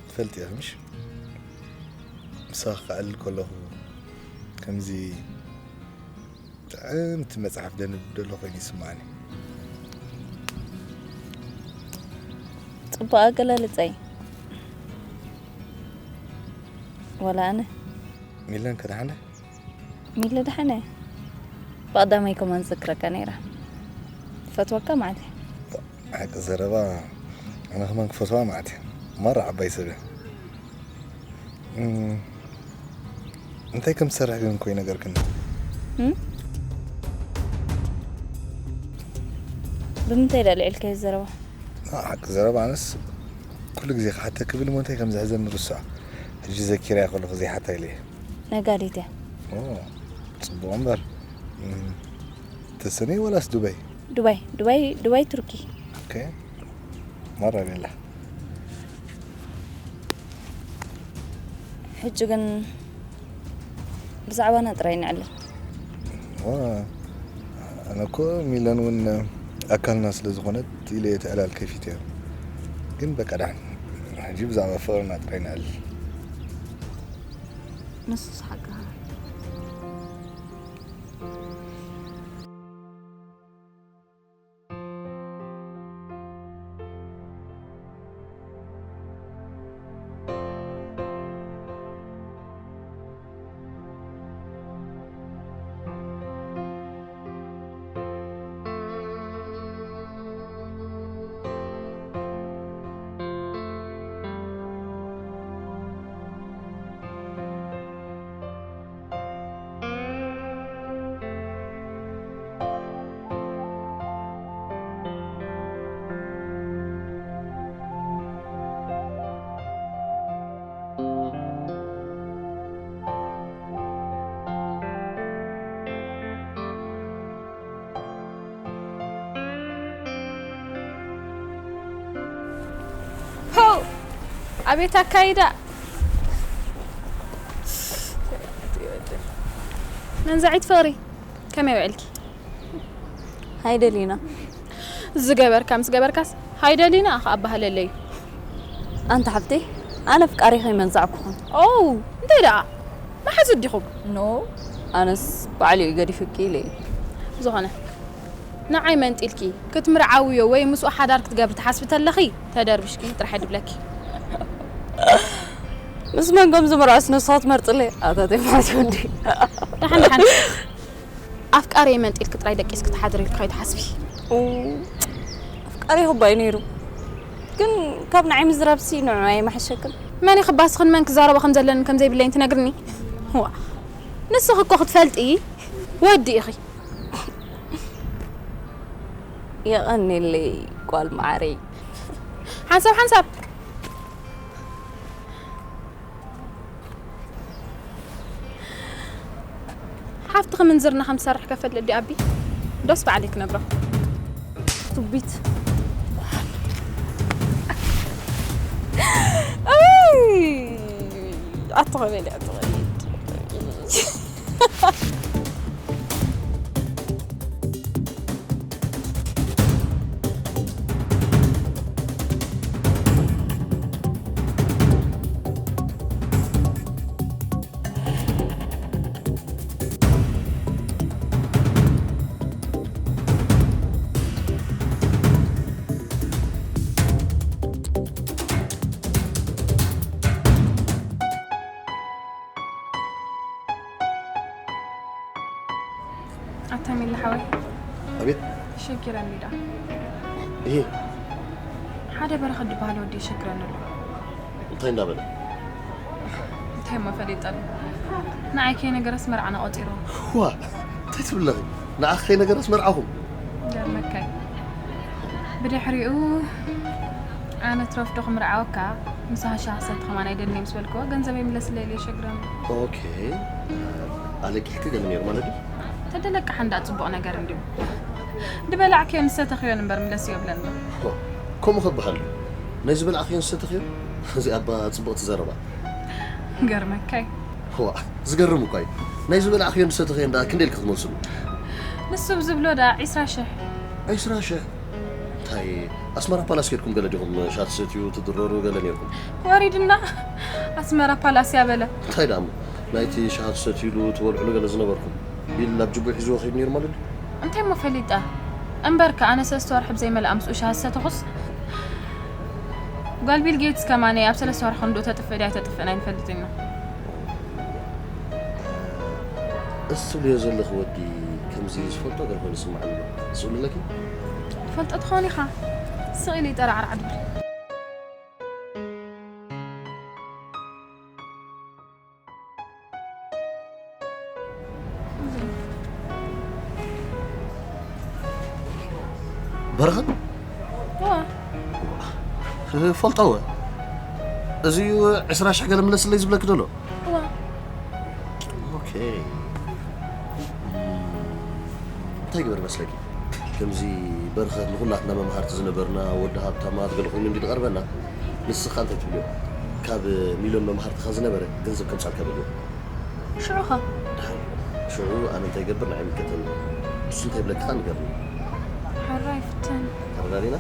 ትፈልጥ ኢኻ ምሽ? ምሳኻ ክዕልል ከለኹ ከምዚ ጥዕምቲ መጽሓፍ ደንብ ደሎ ኮይኑ ይስምዓኒ። ጽቡቕ ኣገላልጻ እዩ። ወላ ኣነ። ሚለን ከደሓነ? ሚለ ደሓነ። ብቐዳማይ ከማን ዝዝክረካ ነይራ። ትፈትወካ ማለት እዩ። ሓቂ ዘረባ ኣነ ከማን ክፈትዋ ማለት እዩ። ማራ ዓባይ ሰብ እየ። እንታይ ከም ትሰርሕ ግን እኮ ይነገርክኒ። ብምንታይ ዳ ልዕልካዮ ዘረባ? ሓቂ ዘረባ ኣነስ ኩሉ ግዜ ክሓተኪ ብል እሞ እንታይ ከም ዝሕዘኒ ርስዖ። ሕጂ ዘኪረያ ከለኹ ዘይሓታ ኢለ እየ። ነጋዲት እያ። ጽቡቕ እምበር። ተሰነይ ወላስ ዱባይ? ዱባይ ዱባይ ዱባይ ቱርኪ። ኦኬ። ማራ ቤላ። ሕጂ ግን ብዛዕባና ጥራይ ንዕልል። ኣነ እኮ ሚለን እውን ኣካልና ስለ ዝኾነት ኢለ እየ ትዕላል ከፊተዮ። ግን በቃ ደሓን ሕጂ ብዛዕባ ፍቕርና ጥራይ ንዕልል። ንሱስ ሓቅኻ። ሆው! ኣቤት ኣካይዳ! መንዛዒት ፍቕሪ፣ ከመይ ውዕልኪ? ሃይ ደሊና። ዝገበርካ ምስ ገበርካስ ሃይ ደሊና ክኣ በሃለለይ እዩ። ኣንታ ሓፍተይ፣ ኣነ ኣፍቃሪኺ ኣይመንዛዕኩኹን። ኦው፣ እንታይ ደኣ? መሓዙት ዲኹም? ኖ፣ ኣነስ ባዕሉ እዩ ገዲፉኪ ኢለ እየ። ብዝኾነ ንዓይ መንጢልኪ ክትምርዓውዮ ወይ ምስኡ ሓዳር ክትገብሪ ትሓስቢ ተለኺ ተደርቢሽኪ ጥራሕ ድብለኪ። ምስ መን ከም ዝምርዐስ ንስኻ ትመርፅለይ? ኣታ ተይ ማለት ወዲ። ደሓን ደሓን ኣፍቃሪየ መንጢልኪ ጥራይ ደቂስኪ ትሓድሪ ኢልኪ ከይትሓስቢ። ኣፍቃሪ ይኹባይ ነይሩ ግን ካብ ንዓይ ምዝራብሲ ንዑ ኣይመሓሸክን። መን ይኽባስኽን መን ክዛረቦ ከም ዘለኒ ከም ዘይብለይን ትነግርኒ? ዋ ንስኺ እኮ ክትፈልጢ ወዲ ኢኺ። የቐንየለይ ጓል መዓረይ። ሓንሳብ ሓንሳብ ሓፍትኺ ምንዝርና ከም ትሰርሕ ከፈልጥ ድዩ ኣቢ? ዶስ ባዕለይ ክነግሮ? ቱቢት። ኣይ! ኣትቕበሊ፣ ኣትቕበሊ። ኣታ ሚሊ ሓወይ። ኣቤት። ሸጊረኒ ዳ። እሄ። ሓደ በረኸት ዝበሃል ወዲ ይሸግረኒ ኣሎ። እንታይ እንዳበለ? እንታይ እሞ ፈሊጠሉ? ንዓይ ከይነገረስ መርዓና ቆጺሩ። ዋ፣ እንታይ ትብለኺ? ንዓኺ ከይነገረስ መርዓኹም? ገርመካይ። ብድሕሪኡ ኣነ ትረፍዶ ክምርዓወካ፣ ምሳኻ ሻሂ ክሰቲ ከማን ኣይደልን እየ ምስ በልክዎ፣ ገንዘበይ ምለስለይ ኢሉ የሸግረኒ። ኦኬ። ኣለቂሕኪ ገለ ነይሩ ማለት ድዩ? ተደለቅሓ እንዳ ጽቡቕ ነገር እንድዩ። ድበላዕክዮን ዝሰተኽዮን እምበር ምለስዮ ብለኒ። ሆ፣ ከምኡ ከበሃል ድዩ? ናይ ዝበላዕክዮን ዝሰተኽዮን? እዚኣ እባ ጽብቕቲ ዘረባ። ገርመካይ። ዋ፣ ዝገርም እኳ እዩ። ናይ ዝበላዕክዮን ዝሰተኽዮን ደኣ ክንደይ ኢልኪ ክትመልስሉ? ንሱ ብዝብሎ ደኣ ዒስራ ሽሕ። ዒስራ ሽሕ? እንታይ፣ ኣስመራ ፓላስ ኬድኩም ገለ ዲኹም ሻት ትሰትዩ ትድረሩ ገለ ነይርኩም? ወሪድና ኣስመራ ፓላስ እያ በለ። እንታይ ደኣ እሞ፣ ናይቲ ሻሂ ትሰትዩሉ ትበልዑሉ ገለ ዝነበርኩም ቢል ናብ ጅቡኡ ሒዝዎ ከይዱ ነይሩ ማለት ድዩ? እንታይ እሞ ፈሊጠ? እምበርከ ኣነ ሰለስተ ወርሒ ብዘይመልኣ ምስኡ ሻሂ ዝሰተኹስ፣ ጓል ቢል ጌትስ ከማነይ ኣብ ሰለስተ ወርሒ ክንድኡ ተጥፍእ ድያ ኣይተጥፍእን ኣይንፈልጥን ኢና። እሱ ትብልዮ ዘለኺ ወዲ ከምዚ ዝፈልጦ ገለ ኮይኑ ይስምዓኒ ኣሎ። ስእሉ ኣለኪ? ትፈልጦ ትኸውን ኢኻ። ስቕ ኢሉ ይጠራዕራዕ ድብል። በረኸት? እዋ። ፈልጦ እወ። እዚ እዩ ዕስራ ሽሕ ገለ ምለስለይ ዝብለኪ ዘሎ? እዋ። ኦኬ። እም፣ እንታይ ግበር መስለኪ? ከምዚ በረኸት ንኹላትና መምሃርቲ ዝነበርና ወዲ ሃብታማት ገለ ኮይኑ እንዲ ዝቐርበና፣ ንስኻ እንታይ ትብልዮ? ካብ ሚልዮን መምሃርትኻ ዝነበረ ገንዘብ ከምጻልካ በልዮ። ሽዑ ኸ? ሽዑ ኣነ እንታይ ይገብር ንዓይ ይምልከተኒ። ንሱ እንታይ ይብለኪ ኸኣ ንገርኒ። ሕራይ ፍትን። ተረዳዲና?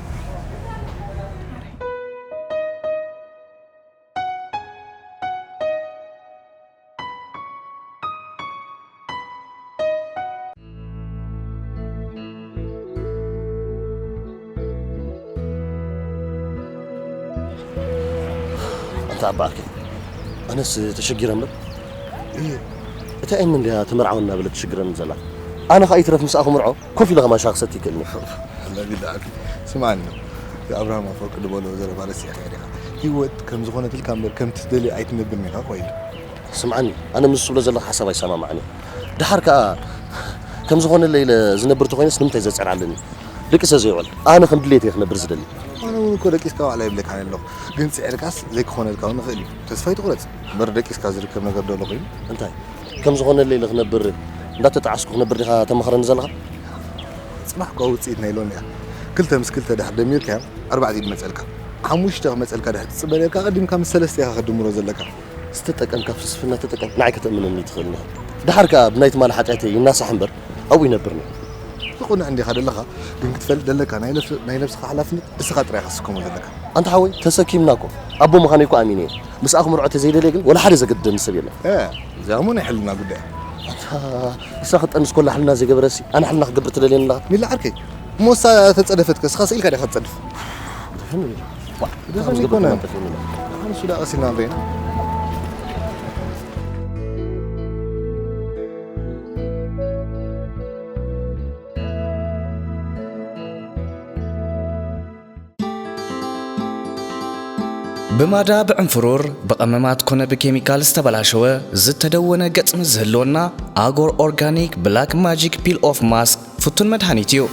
ኣንታ ኣባ ኣርከይ፣ ኣነስ ተሸጊረ እምበር። እየ። እታ ኤሚ እንድያ ተመርዓወኒ እናበለት ትሽግረኒ ዘላ። ኣነ ኸኣ ይትረፍ ምስኣ ክምርዖ ኮፍ ኢለ ከማን ሻሂ ክሰቲ ይክእልኒ። ኣላ ቢላ ዓቢ፣ ስምዓኒ፣ እዚ ኣብርሃም ኣፈወርቂ ዝበሎ ዘረባ ረሲዕካዮ ዲኻ? ህይወት ከም ዝኾነትልካ እምበር ከም ትደልዮ ኣይትነብርን ኢኻ እኮ ኢሉ። ስምዓኒ፣ ኣነ ምስ ትብሎ ዘለኻ ሓሳብ ኣይሰማማዕን እየ። ደሓር ከኣ ከም ዝኾነለይ ኢለ ዝነብር ተኾይነስ ንምንታይ ዘጽዕር ኣለኒ? ደቂሰ ዘይውዕል፣ ኣነ ከም ድሌት እየ ክነብር ዝደሊ። ኣነ እውን እኮ ደቂስካ ዋዕላ ይብለካ ኣለኹ። ግን ጽዒርካስ ዘይክኾነልካ እውን ይኽእል እዩ። ተስፋ ኣይትቑረጽ። እምበር ደቂስካ ዝርከብ ነገር ዶ ኣሎ ኮይኑ? እንታይ? ከም ዝኾነለይ ኢለ ክነብር፣ እንዳተጣዓስኩ ክነብር ዲኻ ተማኽረኒ ዘለኻ? ጽባሕ እኮ ውጽኢት ናይ ሎሚ እያ። ክልተ ምስ ክልተ ድሕር ደሚርካዮ፣ ኣርባዕተ እዩ ዝመጸልካ። ሓሙሽተ ክመጸልካ ድሕር ትጽበ ነርካ፣ ቀዲምካ ምስ ሰለስተ ኢኻ ክትድምሮ ዘለካ። ዝተጠቀምካ ፍልስፍና ተጠቀም፣ ንዓይ ከተእምነኒ ትኽእል ኢኻ። ደሓር ከኣ ብናይ ትማሊ ሓጢኣተይ ይናሳሕ እምበር፣ ኣብኡ ይነብር እየ። ትቕኑዕ እንዲኻ ዘለኻ፣ ግን ክትፈልጥ ዘለካ ናይ ነፍስ-፣ ናይ ነብስኻ ሓላፍነት እስኻ ጥራይ ኢኻ ትስከሞ ዘለካ። ኣንታ ሓወይ፣ ተሰኪምና እኮ። ኣቦ ምዃነይ እኮ ኣሚነ እየ። ምስኣ ክምርዖ ተዘይደልየ ግን ወላ ሓደ ዘገድደኒ ሰብ የለን። እ፣ እዚኣ እሞ ናይ ሕልና ጉዳይ እያ። ኣንታ ንሳ ክትጠንስ ኮላ ሕልና ዘይገበረሲ፣ ኣነ ሕልና ክገብር ትደልየኒ ኣለኻ? ሚላ ዓርከይ፣ እሞ እሳ ተጸደፈትከ፣ እስኻ ስኢልካ ዲኻ ትጸድፍ? ደፈን እዩ። ዋ፣ ደፈን ደፈን ይኮነ። ይኮነ። ኣነ እሱ ዳ ቀሲልና ንሪኤና። ብማዳ ብዕንፍሩር፣ ብቐመማት ኮነ ብኬሚካል ዝተበላሸወ፣ ዝተደወነ ገጽ ምስ ዝህልወና፣ ኣጎር ኦርጋኒክ ብላክ ማጂክ ፒል ኦፍ ማስክ ፍቱን መድሃኒት እዩ።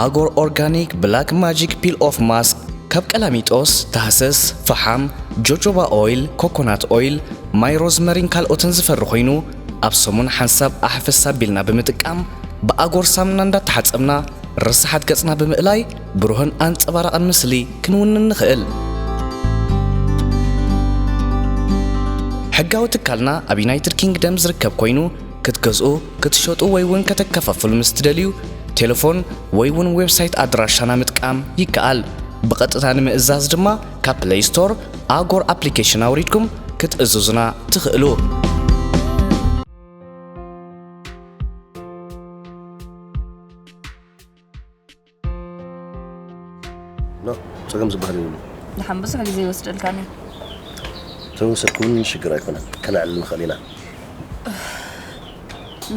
ኣጎር ኦርጋኒክ ብላክ ማጂክ ፒል ኦፍ ማስክ ካብ ቀላሚጦስ፣ ታህሰስ፣ ፈሓም፣ ጆጆባ ኦይል፣ ኮኮናት ኦይል፣ ማይ ሮዝመሪን ካልኦትን ዝፈሪ ኮይኑ፣ ኣብ ሰሙን ሓንሳብ ኣሕፈስ ኣቢልና ብምጥቃም፣ ብኣጎር ሳሙና እንዳተሓጸብና፣ ርሳሓት ገጽና ብምእላይ፣ ብሩህን ኣንጸባራቕን ምስሊ ክንውንን ንኽእል። ሕጋዊ ትካልና ኣብ ዩናይትድ ኪንግደም ዝርከብ ኮይኑ፣ ክትገዝኡ፣ ክትሸጡ ወይ እውን ከተከፋፍሉ ምስ ትደልዩ፣ ቴሌፎን ወይ እውን ዌብሳይት ኣድራሻና ምጥቃም ይከኣል። ብቐጥታ ንምእዛዝ ድማ ካብ ፕለይ ስቶር ኣጎር ኣፕሊኬሽን ኣውሪድኩም ክትእዝዙና ትኽእሉ። ኖ፣ ጸገም ዝበሃል የብሉን። ደሓን ብዙሕ ግዜ ይወስደልካኒ። ተወሰድኩ እውን ሽግር ኣይኮነን፣ ከነዕልል ንኽእል ኢና።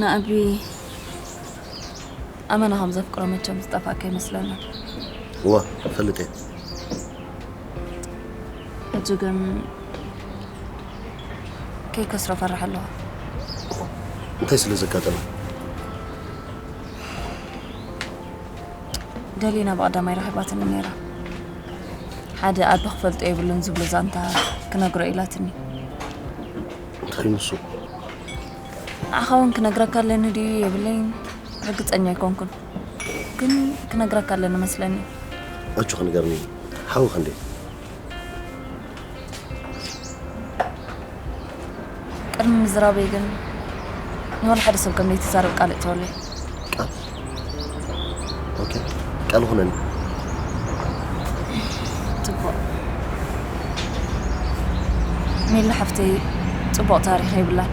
ንኣቢ ኣመና ከም ዘፍቅሮ መቸም ዝጠፋእካ ይመስለና። እዋ፣ እፈልጥ እየ። ሕጂ ግን ከይከስሮ ፈራሕ ኣለኹ። እንታይ ስለ ዘጋጠመ? ደሊና ብቐዳማይ ረኺባትኒ ነይራ። ሓደ ኣቢ ክፈልጦ የብሉን ዝብሎ ዛንታ ክነግሮ ኢላትኒ። እንታይ ንሱ? ንዓኻ እውን ክነግረካ ኣለኒ ድዩ የብለይን ርግጸኛ ኣይኮንኩን። ግን ክነግረካ ኣለኒ መስለኒ። ኣጆኺ ንገርኒ። ሓዊ ክንደይ? ቅድሚ ምዝራበይ ግን ንወላ ሓደ ሰብ ከም ዘይትዛረብ ቃል እተወለይ። ቃል? ኦኬ፣ ቃል ኹነኒ። ጽቡቕ። ሜላ ሓፍተይ ጽቡቕ ታሪኽ የብላን።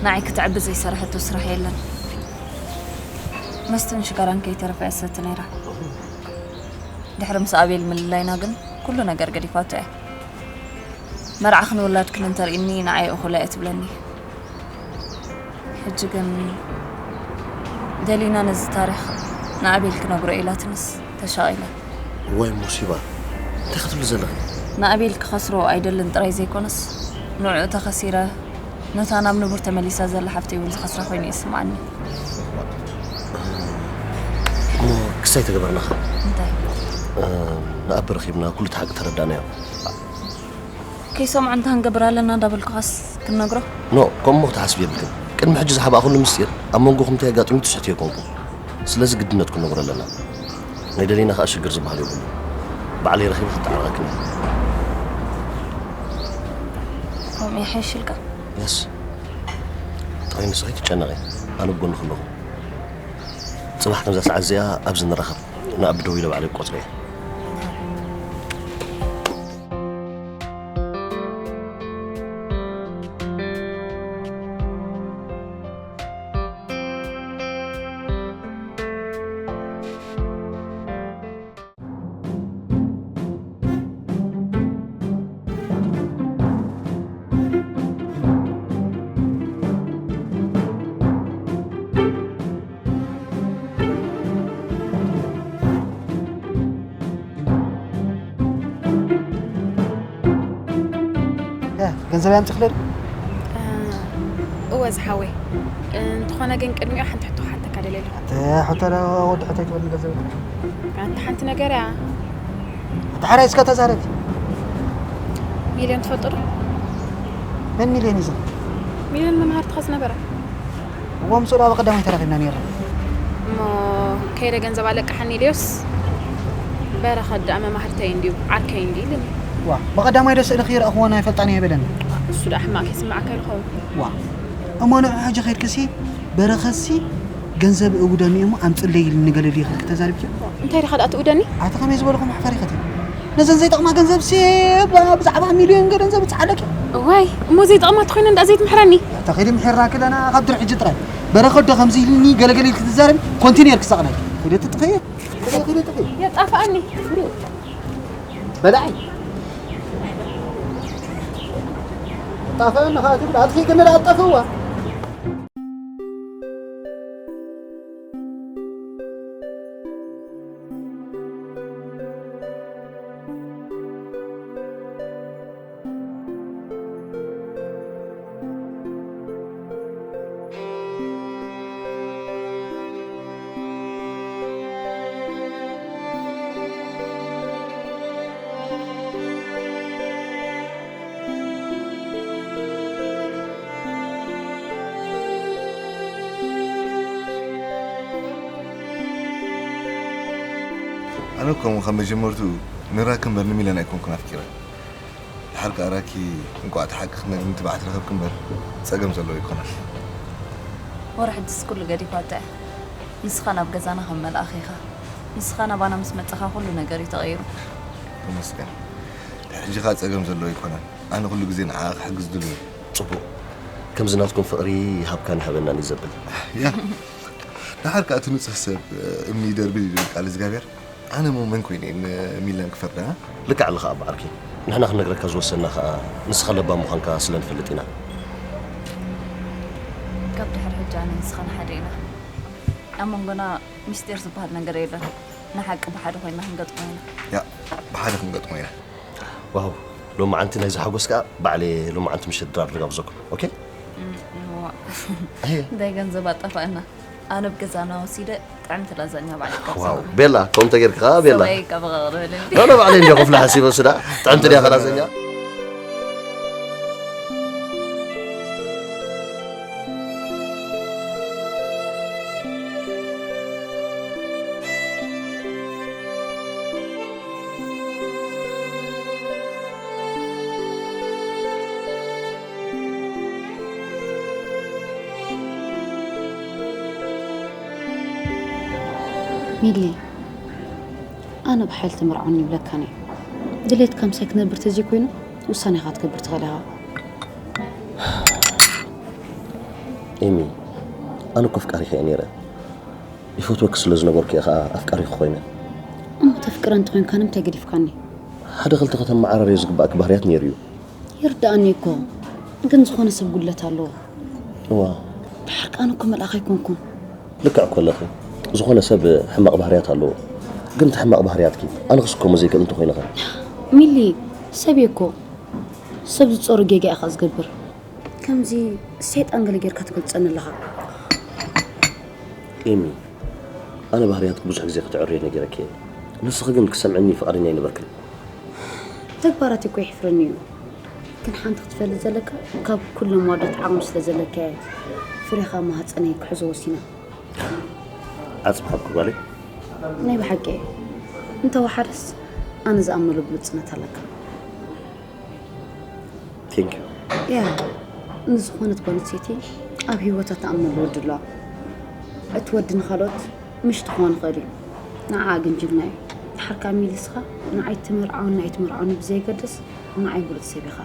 ንዓይ ክትዕቢ ዘይሰራሐቶ ስራሕ የለን። መስተን ሽጋራን ከይተረፈ እያ ትሰቲ ነይራ። ድሕሪ ምስ ኣቤል ምልላይና ግን ኩሉ ነገር ገዲፋቶ እያ። መርዓ ክንውላድ ክንንተርእኒ ንዓይ እኹላ እያ ትብለኒ። ሕጂ ግን ደሊና ነዚ ታሪኽ ንኣቤል ክነግሮ ኢላትንስ ተሻቒላ። ወይ ሙሲባ፣ እንታይ ክትብሊ ዘለኺ? ንኣቤል ክኸስሮ ኣይደልን ጥራይ ዘይኮነስ ንዕኡ ተኸሲረ ነታ ናብ ንቡር ተመሊሳ ዘላ ሓፍተይ እውን ዝኸስራ ኮይኑ ይስምዓኒ። እሞ ክሳይ ተገበርናኻ? እንታይ? ንኣቢ ረኺብና ኩሉ እቲ ሓቂ ተረዳእናዮ። ከይሰምዖ እንታይ ክንገብር ኣለና እንዳበልኩኻስ ክነግሮ? ኖ፣ ከምኡ ክትሓስብ የብልክን። ቅድሚ ሕጂ ዝሓባእኩሉ ምስጢር ኣብ መንጎኹም እንታይ ኣጋጢሙ ትስሕቱ ኣይኮንኩን። ስለዚ ግድነት ክንነግሮ ኣለና። ናይ ደሊና ከዓ ሽግር ዝበሃል የብሉ። ባዕለይ ረኺበ ክተዓረቀክን እየ። ከምኡ ይሓይሽልካ። የስ፣ ተቐይንስኺ ትጨነቂ፣ ኣነ ብጎንኺ ኣለኹ። ፅባሕ ከምዛ ሰዓት እዚኣ ኣብዚ ንራኸብ። ንኣቢ ደዊለ ባዕለይ ቆፅረ እየ። ገንዘብ ኣምፅእ ክለድ እወ ዝሓወይ። እንተኾነ ግን ቅድሚኡ ሓንቲ ሕቶ ክሓተካ ደልየ ኣለኹ። ሕቶ ወዲ ሕቶ ይትበል ገንዘብ ኣንተ ሓንቲ ነገር እያ። ኣታ ሓራይ እስከ ተዛረቢ። ሚልዮን ትፈልጦ ዶ? መን ሚልዮን እዩ? ሚልዮን መምሃርትኻ ዝነበረ። እዎ ምስኡ ዶ ኣብ ቀዳማይ ተራኺብና ነይርና። እሞ ከይደ ገንዘብ ኣለቅሓኒ ኢለዮስ በረኸት ደኣ መማህርተይ እንድዩ ዓርከይ እንድዩ ኢልኒ። ዋ ብቐዳማይ ዶ ስእልኺ ረእኽዎ ናይ ፈልጣኒ ኣይበለኒ። እሱ ደኣ ሕማቕ ከይስምዓካ ይኸውን። ዋ እሞ ንዑ ሕጂ ከይድክሲ በረኸትሲ ገንዘብ እውደኒ እሞ ኣምፅለይ ኢልኒ ገለ ድዩ ክልክ ተዛሪብኪ? እንታይ ኢኻ ደኣ ትእውደኒ? ኣቲ ከመይ ዝበልኹ መሕፈሪ ኸቲ ነዘን ዘይጠቕማ ገንዘብ ሲ ብዛዕባ ሚልዮን ገንዘብ ይፅዓለኪ። እዋይ እሞ ዘይጠቕማ ተኾይነ እንዳ ዘይትምሕረኒ። ተኸዲ ምሒርና ክለና ካብ ድሮ ሕጂ ጥራይ በረኸት ዶ ከምዚ ኢልኒ ገለገለ ኢልክ ትዛረቢ ኮንቲነር ክሳቕለኪ። ሂደ ትጥኸየ። የጣፍኣኒ። በላዒ ጣፈአኒ ኸዓ ትብል ኣጥፊእክኒ ደኣ ኣጣፍእዋ። ኣነ እኮ ከም መጀመርትኡ ንራኪ እምበር ንሚለን ኣይኮንኩን ኣፍቂረ። ድሓር ከኣ ራኪ እንቋዕ እቲ ሓቂ ክትነግርኒ ትብዓት ረኸብኪ እምበር ጸገም ዘለዎ ኣይኮነን። ወረ ሕጅስ ኩሉ ገዲፋቶ እያ። ንስኻ ናብ ገዛና ከም መልኣኽ ኢኻ። ንስኻ ናባና ምስ መጻኻ ኩሉ ነገር እዩ ተቐይሩ። ተመስገን። ድሕሪ ሕጂ ከኣ ጸገም ዘለዎ ኣይኮነን። ኣነ ኩሉ ግዜ ንዓኣ ክሕግዝ ድሉው እየ። ጽቡቕ። ከምዚ ናትኩም ፍቕሪ ይሃብካን ይሃበናን እዩ ዘብል። ያ። ድሓር ከኣ እቲ ንጹህ ሰብ እምኒ ይደርብይ ይብል ቃል እግዚኣብሔር። ኣነ እሞ መን ኮይነ እየ ንሚለን ክፈርዳ? ልክዕ ኣለኻ ኣቦ ዓርኪ። ንሕና ክንነግረካ ዝወሰንና ከኣ ንስኻ ለባም ምዃንካ ስለ ንፈልጥ ኢና። ካብ ድሕሪ ሕጂ ኣነን ንስኻን ሓደ ኢና። ኣብ መንጎና ምስጢር ዝበሃል ነገር የለን። ንሓቂ ብሓደ ኮይንና ክንገጥሞ ኢና። ያ፣ ብሓደ ክንገጥሞ ኢና። ዋው፣ ሎማዓንቲ ናይዚ ሓጎስ ከኣ ባዕለይ ሎማዓንቲ ምሸት ድራር ልጋብዘኩም። ኦኬ? እም፣ እዋ። ኣየ። እንታይ ገንዘብ ኣጣፋእና? ኣነ ኣብ ገዛና ወሲደ ጥዕምቲ ላዛኛ ባዕልካ ዋው፣ ትሰግር። ቤላ፣ ከምኡ ተጌርካ ከኣ ቤላ። ሰብኣይ ካብ ቐቕርበለኒ። ኖ፣ ኖ፣ ባዕለይ እንዲዮ ክፍላ ሓሲበ ስዳ። ጥዕምቲ ድያ ላዛኛ? ሚሊ፣ ኣነ ብሓይሊ ተመርዓውኒ ይብለካን እየ። ድሌትካ ምሳይ ክትነብር ተዘይኮይኑ፣ ውሳኔኻ ክትገብር ትኽእል ኢኻ። ኤሚ፣ ኣነ እኮ ኣፍቃሪኺ እየ ነይረ። ይፈትወኪ ስለ ዝነበርኩ እየ ኸኣ ኣፍቃሪኺ ኮይነ። እሞ ተፍቅረ እንተኾይንካ ንምንታይ ገዲፍካኒ? ሓደ ክልተ ከተመዓራርዮ ዝግባእኪ ባህርያት ነይሩ እዩ። ይርድኣኒ እኮ፣ ግን ዝኾነ ሰብ ጉድለት ኣለዎ። እዋ። ድሓር ከኣ ኣነ እኮ መልኣኽ ኣይኮንኩን። ልክዕ እኮ ኣለኺ። ዝኾነ ሰብ ሕማቕ ባህርያት ኣለዎ። ግን እቲ ሕማቕ ባህርያትኪ ኣነ ክስከሞ ዘይክእል እንተኾይነ ኸ? ሚሊ፣ ሰብ እየ እኮ። ሰብ ዝጾሮ ጌጋ ኢኻ ዝገብር። ከምዚ ሰይጣን ገለ ጌርካ ትገልጸኒ ኣለኻ። ኤሚ፣ ኣነ ባህርያትኪ ብዙሕ ግዜ ከተዕርዮ ነጊረኪ እየ። ንስኺ ግን ክትሰምዕኒ ፍቓደኛ ኣይነበርክን። ተግባራት እኮ የሕፍረኒ እዩ። ግን ሓንቲ ክትፈልጥ ዘለካ፣ ካብ ኩሎም ኣወዳት ዓቕሚ ስለ ዘለካ እየ ፍሬኻ ማህጸነይ ክሕዞ ወሲነ። ዓጽሚ ሃብኪ ጓለይ። ናይ ብሓቂ እየ። እንተወሓደስ ኣነ ዝኣምነሉ ብሉጽነት ኣለካ። Thank you። ያ፣ ንዝኾነት ጓል ኣንስተይቲ ኣብ ህይወታ ትኣምነሉ ወዲ ኣለዋ። እቲ ወዲ ንኻልኦት ምሽቲ ክኾን ይኽእል እዩ። ንዓኣ ግን ጅግና እዩ። ድሓር ከኣ ሚሊ ንስኻ ንዓይ ትምርዓውኒ ኣይትምርዓውኒ ብዘየገድስ ንዓይ ብሉጽ ሰብ ኢኻ።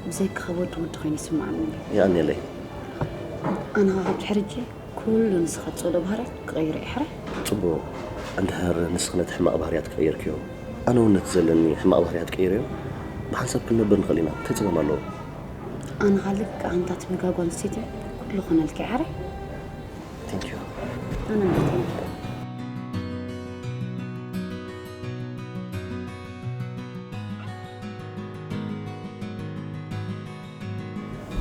ብዘይካኻ ወዲ ወዲ ኮይኑ ይስምዓኒ እዩ። የቐንየለይ። ኣነ ኸኣ ካብ ድሕሪ ሕጂ ኩሉ ንስኻ ትጸልኦ ባህርያት ክቐይሮ እየ ሕራይ። ጽቡቕ። እንድሕር ንስኺ ነቲ ሕማቕ ባህርያት ቀይርክዮ፣ ኣነ እውን ነቲ ዘለኒ ሕማቕ ባህርያት ቀይረዮ፣ ብሓንሳብ ክንነብር ንኽእል ኢና። እንታይ ጸገም ኣለዎ? ኣነ ኸኣ ልክዕ ከምታ ትብህጋ ጓል ኣንስተይቲ ኩሉ ክኾነልኪ እየ ሕራይ። Thank you። ኣነ እውን thank you።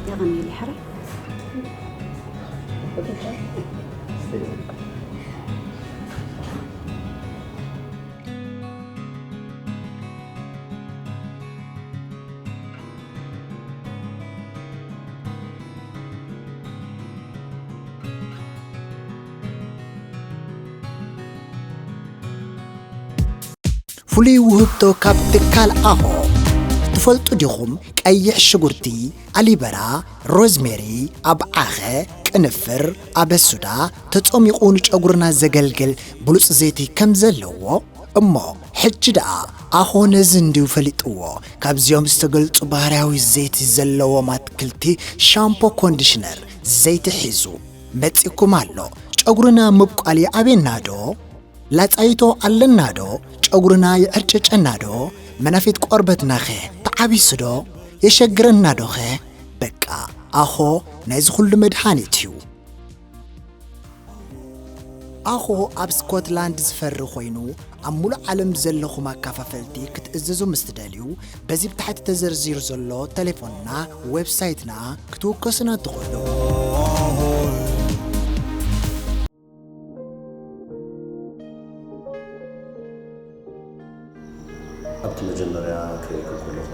የቐንየለይ ሕራይ። ፍሉይ ውህብቶ ካብ ትካል ኣሆ። ትፈልጡ ዲኹም? ቀይሕ ሽጉርቲ፣ ኣሊበራ፣ ሮዝሜሪ፣ ኣብዓኸ፣ ቅንፍር፣ ኣበሱዳ ተጾሚቑ ንጨጉርና ዘገልግል ብሉጽ ዘይቲ ከም ዘለዎ። እሞ ሕጂ ደኣ ኣኾ ነዚ እንድዩ ፈሊጥዎ። ካብዚኦም ዝተገልጹ ባህርያዊ ዘይቲ ዘለዎም ኣትክልቲ ሻምፖ ኮንዲሽነር ዘይቲ ሒዙ መጺእኩም ኣሎ። ጨጉርና ምብቋል ይኣብየና ዶ? ላጻይቶ ኣለና ዶ? ጨጉርና ይዕርጨጨና ዶ? መናፊት ቆርበትናኸ ተዓቢሱ ዶ? የሸግረና ዶኸ? በቃ ኣኾ ናይዚ ኩሉ መድሃኒት እዩ። ኣኾ ኣብ ስኮትላንድ ዝፈሪ ኮይኑ፣ ኣብ ሙሉእ ዓለም ዘለኹም ኣካፋፈልቲ ክትእዝዙ ምስ ትደልዩ፣ በዚ ብታሕቲ ተዘርዚሩ ዘሎ ተሌፎንና፣ ዌብሳይትና ክትውከሱና ትኽእሉ። ኣብቲ መጀመርያ ክርእየኩም ከለኹ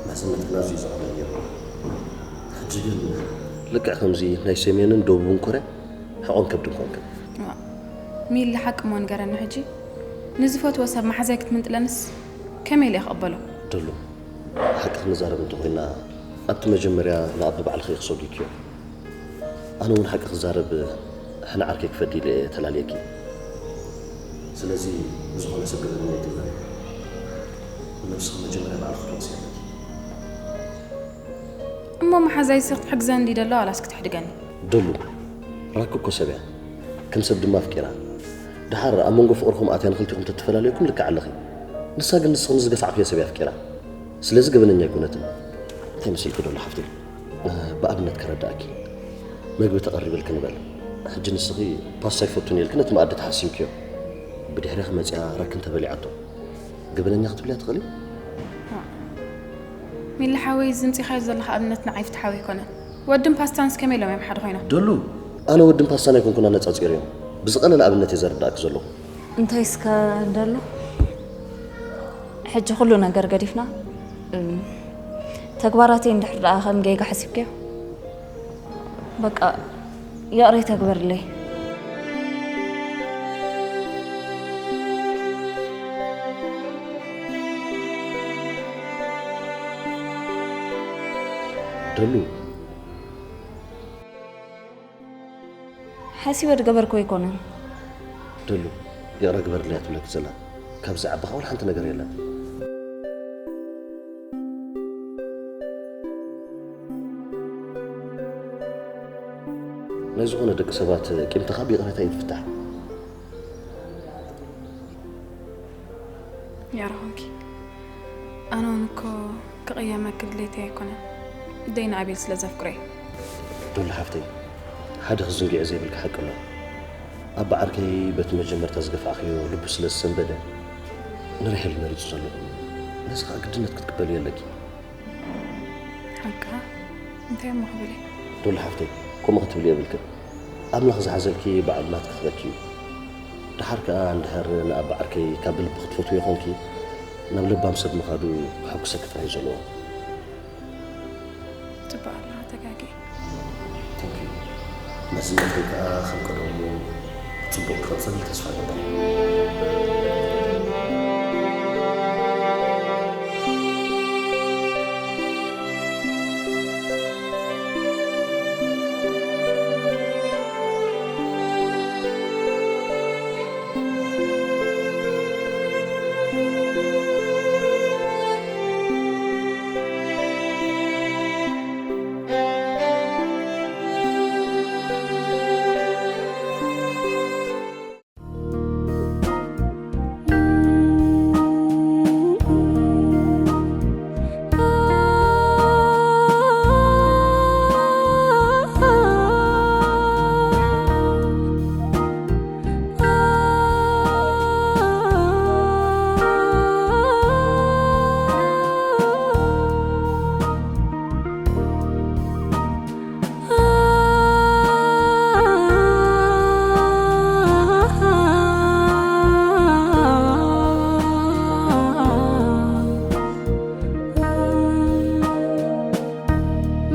መሕዝነት ግን ኣዝዩ ዘቕልል ነይሩ። ሕጂ ግን ልክዕ ከምዚ ናይ ሰሜንን ደቡብን ኮርያ ሕቖን ከብድን ኮንክን። እዋ፣ ሚሊ ሓቂ እሞ ንገረኒ ሕጂ። ንዝፈትዎ ሰብ መሓዛይ ክትምንጥለንስ ከመይ ኢለ ክቕበሎ? ደሉ፣ ሓቂ ክንዛረብ እንተኾይና ኣብቲ መጀመርያ ንኣቢ ባዕልኺ ክሰጉኪዮ። ኣነ እውን ሓቂ ክዛረብ ሕና ዓርከይ ክፈዲ ኢለ እየ ተላልየኪ። ስለዚ ብዝኾነ ሰብ ገበነኛ ኣይትግበሪ። ንነብስኺ መጀመርያ ባዕልኺ ክትወቕሲ ኣለኪ። እሞ መሓዛይስ ክትሕግዘኒ ድዩ ደሎ ዋላስ ክትሕድገኒ? ደሉ፣ ራኪ እኮ ሰብ እያ፣ ከም ሰብ ድማ ኣፍቂራ። ደሓር ኣብ መንጎ ፍቕርኹም ኣትያ ንኽልቲኹም ተትፈላለየኩም ልክዕ ኣለኺ። ንሳ ግን ንስኺ ንዝገፋዕክዮ ሰብ እያ ኣፍቂራ። ስለዚ ገበነኛ ኣይኮነትን። እንታይ መሲልኪ ደሉ ሓፍተይ? ብኣብነት ከረድኣኪ፣ መግቢ ተቐሪበልኪ ንበል። ሕጂ ንስኺ ፓስታ ኣይፈቱን ኢልኪ ነቲ መኣዲ ተሓሲምክዮ። ብድሕሪኺ መፂኣ ረኪ እንተበሊዓቶ ገበነኛ ክትብልያ ትኽእሊ? ሚሊ ሓወይ፣ እዚ ምፂኻዮ ዘለኻ ኣብነት ንዓይ ፍትሓዊ ኣይኮነን። ወድን ፓስታንስ ከመይ ኢሎም እዮም ሓደ ኮይኖም? ደሉ፣ ኣነ ወድን ፓስታን ኣይኮንኩን ኣነፃፂረዮም። ብዝቐለለ ኣብነት እየ ዘረድኣኪ ዘለኹ። እንታይ እስከ ደሉ፣ ሕጂ ኩሉ ነገር ገዲፍና እም፣ ተግባራተይ እንድሕር ደኣ ከም ጌጋ ሓሲብክዮ፣ በቃ ይቕሬታ ግበርለይ። ደሉ፣ ሓሲበ ዝገበርኩ ኣይኮነን። ደሉ፣ ይቕረ ግበርለይ እያ ትብለኪ ዘላ። ካብዚ ዓቢ ዋላ ሓንቲ ነገር የለን። ናይ ዝኾነ ደቂ ሰባት ቂምታኻ ብይቕሬታ እዩ ዝፍታሕ። ያረኾንኪ ኣነ እውን እኮ ክቕየመኪ ድሌተይ ኣይኮነን። ደይ ንኣቤል ስለ ዘፍቅሮ እዩ። ደሉ ሓፍተይ፣ ሓደ ክዝንግዖ ዘይብልኪ ሓቂ ኣሎ። ኣባ ዓርከይ በቲ መጀመርታ ዝገፋዕክዮ ልቡ ስለ ዝሰንበደ ንራሄል መሪጹ ዘሎ። ነዚ ኸኣ ግድነት ክትቅበልዮ ኣለኪ። ሓቃ እንታይ እሞ ክብል እየ? ዶል ሓፍተይ ከምኡ ክትብሊ የብልክን። ኣምላኽ ዝሓዘልኪ ባዕሉ ናትኪ ክበኪ እዩ። ደሓር ከኣ እንድሕር ንኣባ ዓርከይ ካብ ብልቢ ክትፈትውዮ ኾንኪ ናብ ለባም ሰብ ምኻዱ ከሐጉሰኪ ጥራይ እዩ ዘለዎ። ጽቡቕ ኣለኻ ተጋጊ። Thank you። መዝነተይ ከኣ ከም ቀደሙ ጽቡቕ ክቐጽል ተስፋ እገብር።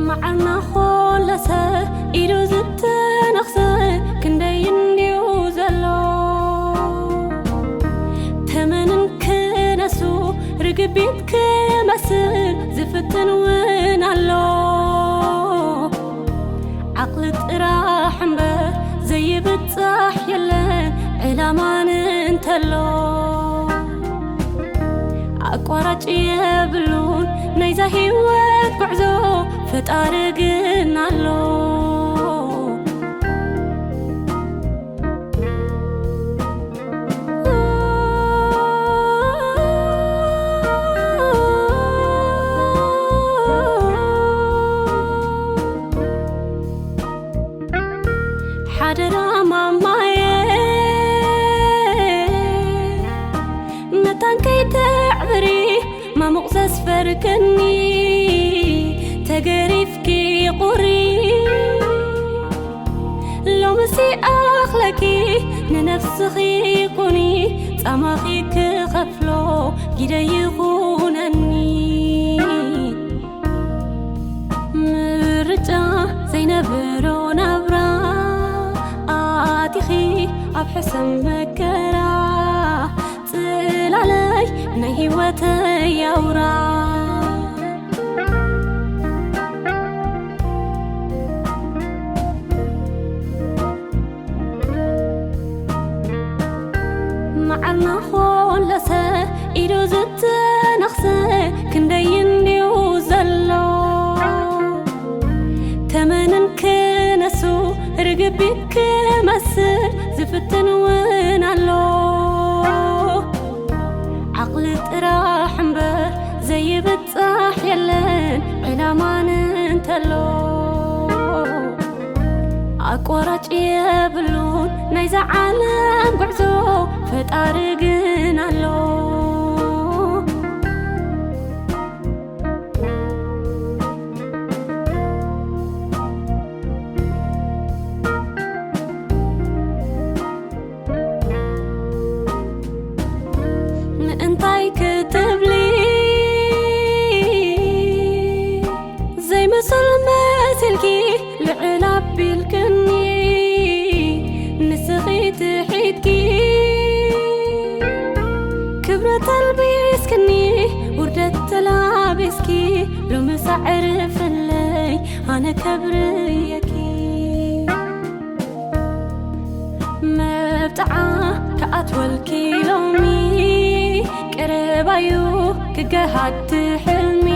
መዓና ኾለሰ ኢሉ ዝተነኽሰ ክንደይ እንድዩ ዘሎ። ተመንን ክነሱ ርግቢት ክመስል ዝፍትን እውን ኣሎ። ዓቕሊ ጥራሕ እምበር ዘይብጻሕ የለን ዕላማን እንተሎ። ኣቋራጭ የብሉን ናይዛ ህይወት ጉዕዞ ፈጣሪ ግን ኣሎ። ሓደራ ማማየ መታን ከይተዕብሪ ማሙቕ ዘስፈርክኒ ተገሪፍኪ ቁሪ ሎምሲ ኣኽለኪ ንነፍስኺ ኩኒ ጻማኺ ክኸፍሎ ግደ ይኹነኒ። ምርጫ ዘይነበሮ ናብራ ኣቲኺ ኣብ ሕሰም መከራ ናይ ህይወተይ ኣውራ መዓርና ኾለሰ ኢዱ ዝተነኽሰ ክንደይ እንድዩ ዘሎ ተመንን ክነሱ ርግቢት ክመስል ዝፍትን እውን ኣሎ ዓቕሊ ጥራሕ እምበር ዘይብጻሕ የለን ዕላማን እንተሎ ኣቋራጭ የብሉን ናይዛ ዓለም ጉዕዞ ፈጣሪ ግን ኣሎ ምእንታይ ክትብሊ ዘይመስል መሲልኪ ልዕል ኣቢልክኒ ንስኺ ትሒትኪ ክብረት ኣልቢስክኒ ውርደት ተላቢስኪ ሎሚ ሳዕሪ ፍለይ ኣነ ከብርየኪ መብጣዓ ክኣትወልኪ ሎሚ ቀረባዩ ክገሃድ ትሕልሚ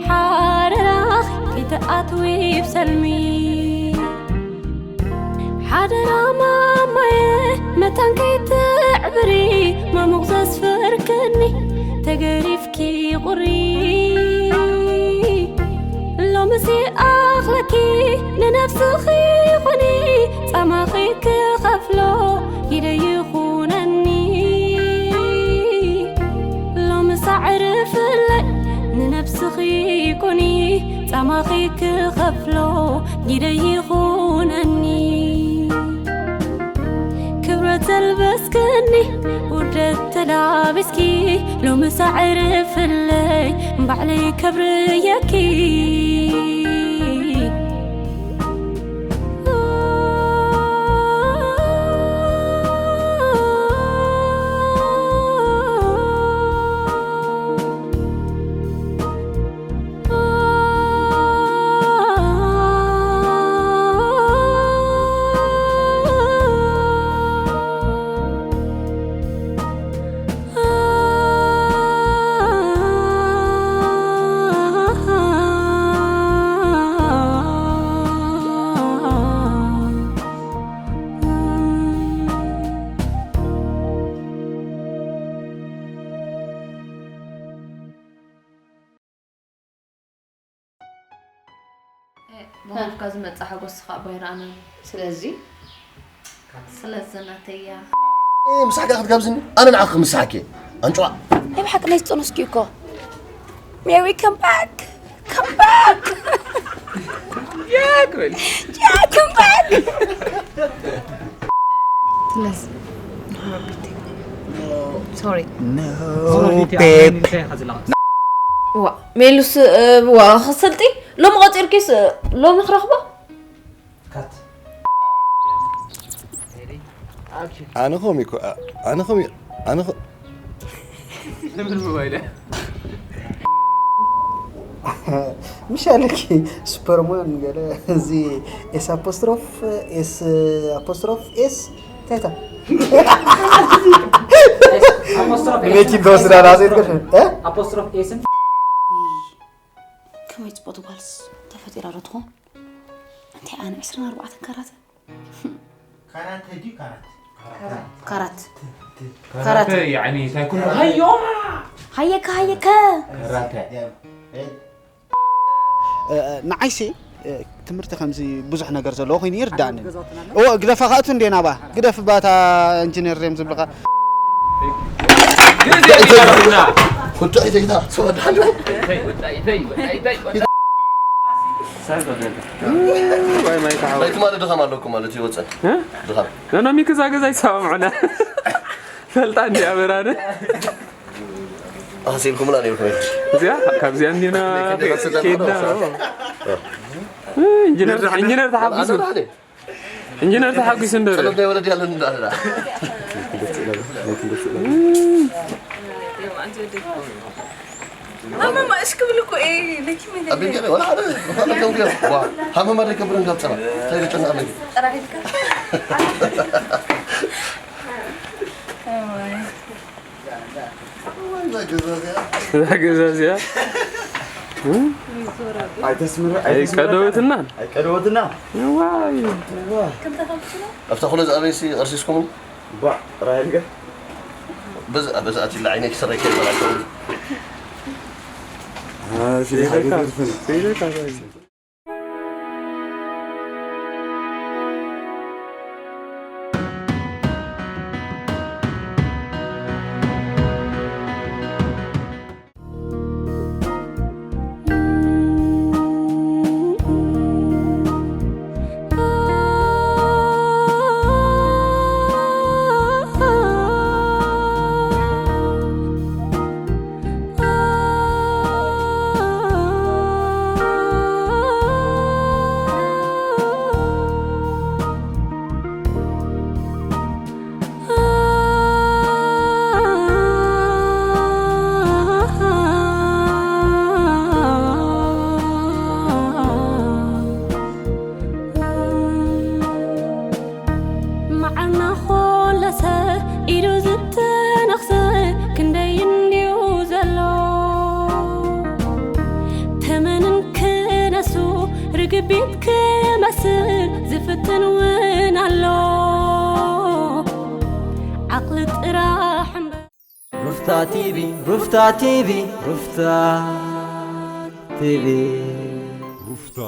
ሓረራኺ ከይትኣትዊ ብሰልሚ ሓደራ ማማየ መታን ከይትዕብሪ ማሙቕ ዘስፈርክኒ ተገሪፍኪ ቁሪ ሎምሲ ኣኽለኪ ንነብስኺ ኹኒ ጻማኺ ክኸፍሎ ኢደ ይኹነኒ ሎሚ ሳዕሪ ፍለይ ንነብስኺ ኩኒ ጻማኺ ክኸፍሎ ኢደ ይኹነኒ ክብረት ዘልበስክኒ ውርደት ተላቢስኪ ሎሚ ሳዕሪ ፍለይ ባዕለይ ከብርየኪ ብኸፍካ ዝመጽእ ሓጎስ ስኻ እባ ይረኣና። ስለዚ ስለዚ ናተያ። ምሳሕካ ክትጋብዝኒ ኣነ ንዓኺ ክምሳሕኪ ኣንጭዋ። ናይ ብሓቂ ናይ ዝጠነስኪ እኮ። Mary, come back. Come back. Yeah, come back. ስለዚ ሶሪ ዋ ሜሉስ ዋ ክሰልጢ ሎሚ ቆፂርኪስ ሎሚ ክረኽቦ ኣነ ኸም ኣነ ኸም ኣነ ምሽ ኣለኪ ሱፐርማን ገለ እዚ ኤስ ኣፖስትሮፍ ኤስ ኣፖስትሮፍ ኤስ እንታይ እታ ንመኪን ተወስዳ ናዘይትገሽ ኣፖስትሮፍ ኤስን ከመይ ፅቡቅ ጓልስ ተፈጢራ ዶ ትኾን እንታይ ኣነ ዕስራን ኣርባዕተን ካራተ ካራተ ድዩ ካራት ካራት ካራተ ያኒ እንታይ ኩሉ ሃዮ ሃየከ ሃየከ ካራተ ንዓይሲ ትምህርቲ ከምዚ ብዙሕ ነገር ዘለዎ ኮይኑ ይርዳእኒ እዎ ግደፋ ካእቱ እንዴ ናባ ግደፍ ባታ እንጂነር ሬም ዝብልካ ትማሊ ድኻም ኣለኩም ማለት እዩ ወፀን ድኻም ነኖሚ ክዛ ገዛ ይሰማምዑና ፈልጣ እንዲ ኣበራነ ኣሲልኩምላ ነይርኩም እዚኣ ካብዚኣ እንዲና ኬድና ኢንጂነር ተሓጒሱ ኢንጂነር ተሓጒሱ እንዶ ጸሎት ናይ ወለድ ያለን እንዳላ ማማ እሽክ ብል እኮ እየ ነኪ መን ኣቤት ገለ ወላ ሓደ ወላ ከም ገለ ዋ ሃመማ ደይ ከብረን ካብ ጸባ እንታይ ልጨና ኣለኝ ጥራሕ ኢልካ እዛ ገዛ እዚኣ ኣይተስምር ኣይቀደወትናን ኣይቀደወትና ዋይ ኣብታ ኩለ ዝኣበይሲ ቀርሲስኩም ባ ራይልገ በዛ በዛ ኣቲ ላዕይ ነክ ሰረከ ይበላቸው መዓርና ኮለሰ ኢሉ ዝተነኽሰ ክንደይ እንድዩ ዘሎ ተመንን ክነሱ ርግቢት ክመስል ዝፍትን እውን ኣሎ ዓቕሊ ጥራሕ እምበር ሩፍታ ቲቪ ሩፍታ ቲቪ ሩፍታ ቲቪ ሩፍታ